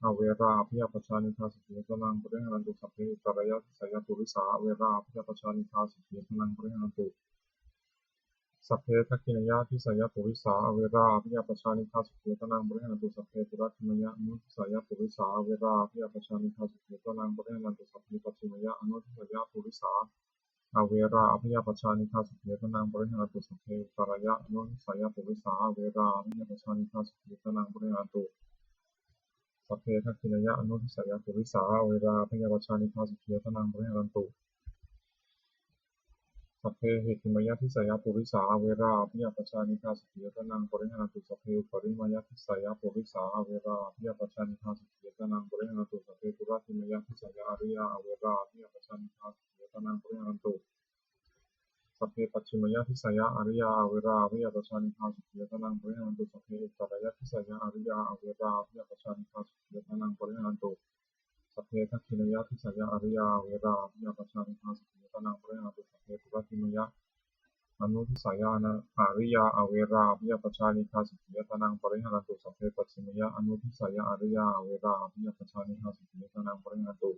averā abyāpajjhā anīghā sukhī attānaṃ pariharantu. Sabbe uttarāya disāya purisā averā abyāpajjhā anīghā sukhī attānaṃ pariharantu. Sabbe dakkhiṇāya disāya purisā averā abyāpajjhā anīghā sukhī attānaṃ pariharantu. Sabbe puratthimāya anudisāya purisā averā abyāpajjhā anīghā sukhī attānaṃ pariharantu. Sabbe pacchimāya anudisāya purisā averā abyāpajjhā anīghā sukhī attānaṃ pariharantu. Sabbe uttarāya anudisāya purisā averā abyāpajjhā anīghā sukhī attānaṃ pariharantu. Sabbe dakkhiṇāya anudisāya purisā averā abyāpajjhā anīghā sukhī attānaṃ pariharantu. Sabbe heṭṭhimāya disāya purisā averā abyāpajjhā anīghā sukhī attānaṃ pariharantu. Sabbe uparimāya disāya purisā averā abyāpajjhā anīghā sukhī attānaṃ pariharantu. Sabbe puratthimāya disāya ariyā averā abyāpajjhā anīghā sukhī attānaṃ pariharantu. Sabbe pacchimāya disāya ariyā averā abyāpajjhā anīghā sukhī attānaṃ pariharantu. Sabbe uttarāya disāya ariyā averā abyāpajjhā anīghā sukhī attānaṃ pariharantu. Sabbe dakkhiṇāya disāya ariyā averā abyāpajjhā anīghā sukhī attānaṃ pariharantu. Sabbe puratthimāya anudisāya ana- ariyā averā abyāpajjhā anīghā sukhī attānaṃ pariharantu. Sabbe pacchimāya anudisāya ariyā averā abyāpajjhā anīghā sukhī attānaṃ pariharantu.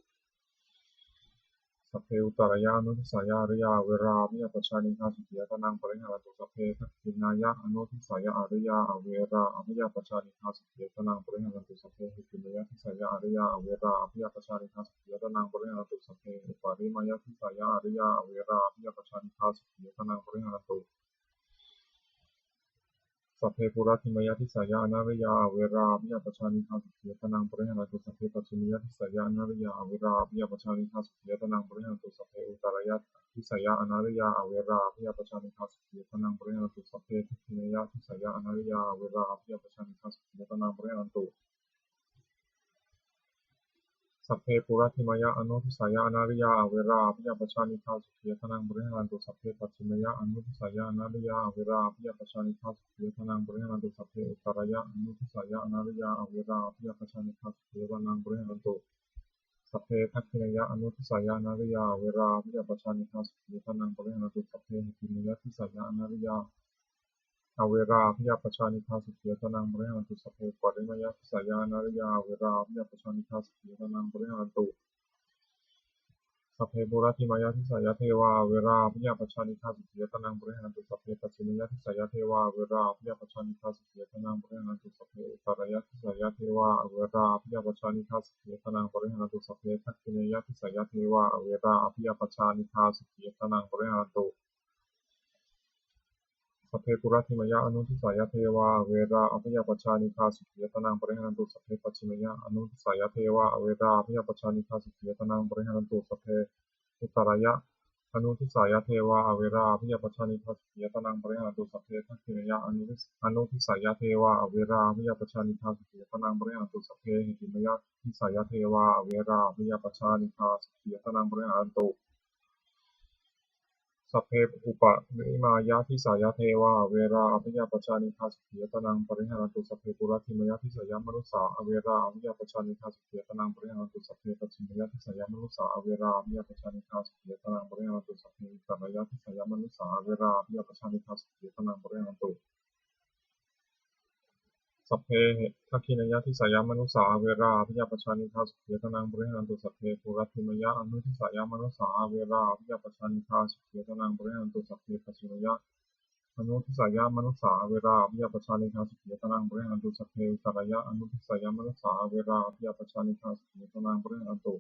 Sabbe uttarāya anudisāya ariyā averā abyāpajjhā anīghā sukhī attānaṃ pariharantu. Sabbe dakkhiṇāya anudisāya ariyā averā abyāpajjhā anīghā sukhī attānaṃ pariharantu. Sabbe heṭṭhimāya disāya ariyā averā abyāpajjhā anīghā sukhī attānaṃ pariharantu. Sabbe uparimāya disāya ariyā averā abyāpajjhā anīghā sukhī attānaṃ pariharantu. Sabbe puratthimāya disāya anariyā averā abyāpajjhā anīghā sukhī attānaṃ pariharantu. Sabbe pacchimāya disāya anariyā averā abyāpajjhā anīghā sukhī attānaṃ pariharantu. Sabbe uttarāya disāya anariyā averā abyāpajjhā anīghā sukhī attānaṃ pariharantu. Sabbe dakkhiṇāya disāya anariyā averā abyāpajjhā anīghā sukhī attānaṃ pariharantu. Sabbe puratthimāya anudisāya anariyā averā abyāpajjhā anīghā sukhī attānaṃ pariharantu. Sabbe pacchimāya anudisāya anariyā averā abyāpajjhā anīghā sukhī attānaṃ pariharantu. Sabbe uttarāya anudisāya anariyā averā abyāpajjhā anīghā sukhī attānaṃ pariharantu. Sabbe dakkhiṇāya anudisāya anariyā averā abyāpajjhā anīghā sukhī attānaṃ pariharantu. Sabbe heṭṭhimāya disāya anariyā averā abyāpajjhā anīghā sukhī attānaṃ pariharantu. Sabbe uparimāya disāya anariyā averā abyāpajjhā anīghā sukhī attānaṃ pariharantu. Sabbe puratthimāya disāya devā averā abyāpajjhā anīghā sukhī attānaṃ pariharantu. Sabbe pacchimāya disāya devā averā abyāpajjhā anīghā sukhī attānaṃ pariharantu. Sabbe uttarāya disāya devā averā abyāpajjhā anīghā sukhī attānaṃ pariharantu. Sabbe dakkhiṇāya disāya devā averā abyāpajjhā anīghā sukhī attānaṃ pariharantu. Sabbe puratthimāya anudisāya devā averā abyāpajjhā anīghā sukhī attānaṃ pariharantu. Sabbe pacchimāya anudisāya devā averā abyāpajjhā anīghā sukhī attānaṃ pariharantu. Sabbe uttarāya anudisāya devā averā abyāpajjhā anīghā sukhī attānaṃ pariharantu. Sabbe dakkhiṇāya anudis- anudisāya devā averā abyāpajjhā anīghā sukhī attānaṃ pariharantu. Sabbe heṭṭhimāya disāya devā averā abyāpajjhā anīghā sukhī attānaṃ pariharantu. Sabbe uparimāya disāya devā averā abyāpajjhā anīghā sukhī attānaṃ pariharantu. Sabbe puratthimāya disāya manussā averā abyāpajjhā anīghā sukhī attānaṃ pariharantu. Sabbe pacchimāya disāya manussā averā abyāpajjhā anīghā sukhī attānaṃ pariharantu. Sabbe uttarāya disāya manussā averā abyāpajjhā anīghā sukhī attānaṃ pariharantu. Sabbe dakkhiṇāya disāya manussā averā abyāpajjhā anīghā sukhī attānaṃ pariharantu. Sabbe puratthimāya anudisāya manussā averā abyāpajjhā anīghā sukhī attānaṃ pariharantu. Sabbe pacchimāya anudisāya manussā averā abyāpajjhā anīghā sukhī attānaṃ pariharantu. Sabbe uttarāya anudisāya manussā averā abyāpajjhā anīghā sukhī attānaṃ pariharantu.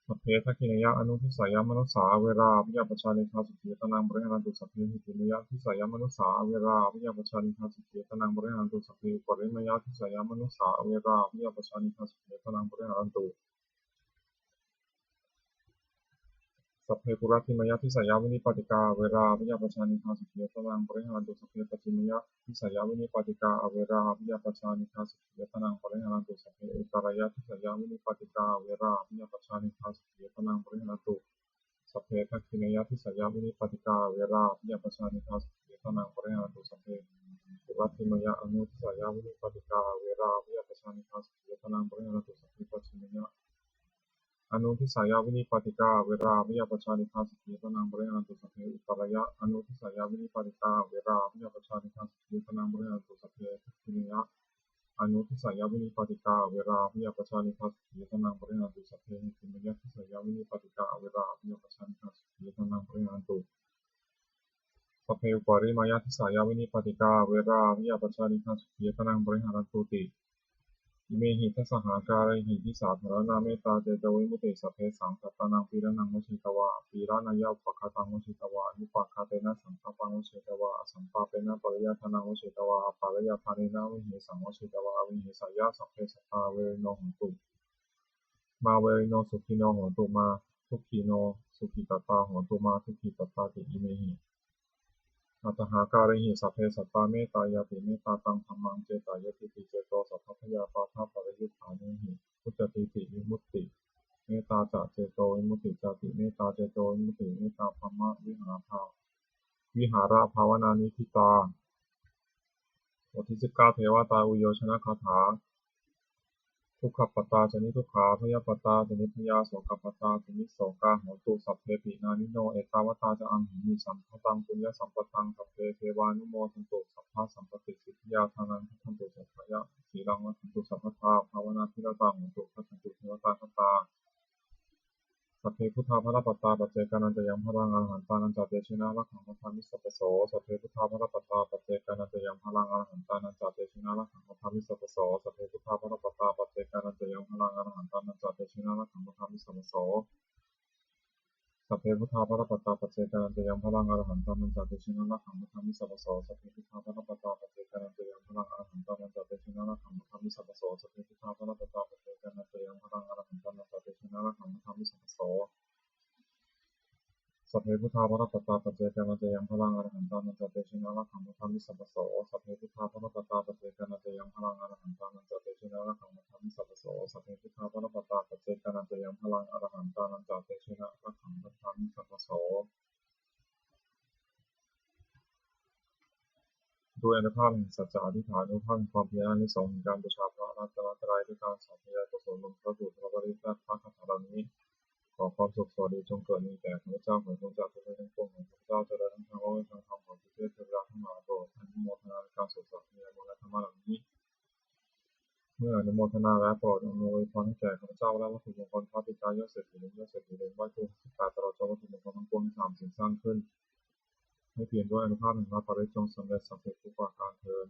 Sabbe dakkhiṇāya anudisāya manussā averā abyāpajjhā anīghā sukhī attānaṃ pariharantu. Sabbe heṭṭhimāya disāya manussā averā abyāpajjhā anīghā sukhī attānaṃ pariharantu. Sabbe uparimāya disāya manussā averā abyāpajjhā anīghā sukhī attānaṃ pariharantu. Sabbe puratthimāya disāya vinipātikā averā abyāpajjhā anīghā sukhī attānaṃ pariharantu. Sabbe pacchimāya disāya vinipātikā averā abyāpajjhā anīghā sukhī attānaṃ pariharantu. Sabbe uttarāya disāya vinipātikā averā abyāpajjhā anīghā sukhī attānaṃ pariharantu. Sabbe dakkhiṇāya disāya vinipātikā averā abyāpajjhā anīghā sukhī attānaṃ pariharantu. Sabbe puratthimāya anudisāya vinipātikā averā abyāpajjhā anīghā sukhī attānaṃ pariharantu. Sabbe pacchimāya anudisāya vinipātikā averā abyāpajjhā anīghā sukhī attānaṃ pariharantu. Sabbe uttarāya anudisāya vinipātikā averā abyāpajjhā anīghā sukhī attānaṃ pariharantu. Sabbe dakkhiṇāya anudisāya vinipātikā averā abyāpajjhā anīghā sukhī attānaṃ pariharantu. Sabbe heṭṭhimāya disāya vinipātikā averā abyāpajjhā anīghā sukhī attānaṃ pariharantu. Sabbe uparimāya disāya vinipātikā averā abyāpajjhā anīghā sukhī attānaṃ pariharantūti. Imehi dasahākārehi disādharaṇā mettā cetovimutti. Sabbesaṃ sattānaṃ pīḷanaṃ vajjetvā, apīḷanāya upaghātaṃ vajjetvā, anupaghātena santāpaṃ vajjetvā, asantāpena pariyādānaṃ vajjetvā, apariyādānena vihesaṃ vajjetvā, avihesāya sabbe sattā averino hontu. Mā verino sukhino hontu, mā dukkhino sukhitattā hontu, mā dukkhitattāti. Imehi aṭṭhahākārehi sabbe sattā mettāyatīti mettā, taṃ dhammaṃ cetāyatī ceto, sabbabhayapādapariyuṭṭhānehi muccatīti vimutti. Mettā ca cetovimutti cāti, mettā cetovimutti, mettā brahmavihārā, vihārabhāvanā niṭṭhitā. บทที่สิบเก้า เทวตาอุยโยชนคาถา Dukkhappattā ca niddukkhā, bhayappattā ca nibbhayā, sokappattā ca nissokā hontu sabbepi pāṇino. Ettāvatā ca amhehi sambhataṃ puññasampadaṃ, sabbe devānumodantu, sabbasampattisiddhiyā. Dānaṃ dadantu saddhāya, sīlaṃ rakkhantu sabbadā, bhāvanābhiratā hontu, gacchantu devatāgatā. Sabbe buddhā balappattā paccekānañca yaṃ balaṃ arahantānañca tejena rakkhaṃ bandhāmi sabbaso. Sabbe buddhā balappattā paccekānañca yaṃ balaṃ arahantānañca tejena rakkhaṃ bandhāmi sabbaso. Sabbe buddhā balappattā paccekānañca yaṃ balaṃ arahantānañca tejena rakkhaṃ bandhāmi sabbaso. Sabbe buddhā balappattā paccekānañca yaṃ balaṃ arahantānañca tejena rakkhaṃ bandhāmi sabbaso. Sabbe buddhā balappattā paccekānañca yaṃ balaṃ arahantānañca tejena rakkhaṃ bandhāmi sabbaso. Sabbe buddhā balappattā paccekānañca yaṃ balaṃ arahantānañca tejena rakkhaṃ bandhāmi sabbaso. Sabbe buddhā balappattā paccekānañca yaṃ balaṃ arahantānañca tejena rakkhaṃ bandhāmi sabbaso. Sabbe buddhā balappattā paccekānañca yaṃ balaṃ arahantānañca tejena rakkhaṃ bandhāmi sabbaso. Sabbe buddhā balappattā paccekānañca yaṃ balaṃ arahantānañca tejena rakkhaṃ bandhāmi sabbaso. ด้วยอานุภาพแห่งสัจจะอธิษฐาน อานุภาพแห่งความเพียร อานิสงส์แห่งการบูชาพระรัตนตรัย ด้วยการสาธยายบทสวดมนต์พระสูตร พระปริตร และพระคาถาเหล่านี้ ขอความสุขสวัสดีจงเกิดมีแก่ข้าพเจ้า ขอจงจักทุกข์ทั้งปวงของข้าพเจ้าจงได้ทั้งทางโลกและทางธรรม ขอเทพเทวดาทั้งหลายโปรดอนุโมทนาในการสวดสาธยายมนต์และธรรมะเหล่านี้ เมื่ออนุโมทนาแล้วโปรดอำนวยพรให้แก่ข้าพเจ้าและวัตถุมงคลพระปิดตายอดเศรษฐี ยอดเศรษฐีเหรียญไหว้ครู สิบแปด ตลอดจนวัตถุมงคลทั้งปวงที่สามสิ่งสร้างขึ้น ให้เปี่ยมด้วยอานุภาพแห่งพระปริตร จงสำเร็จศักดิ์สิทธิ์ทุกประการเทอญ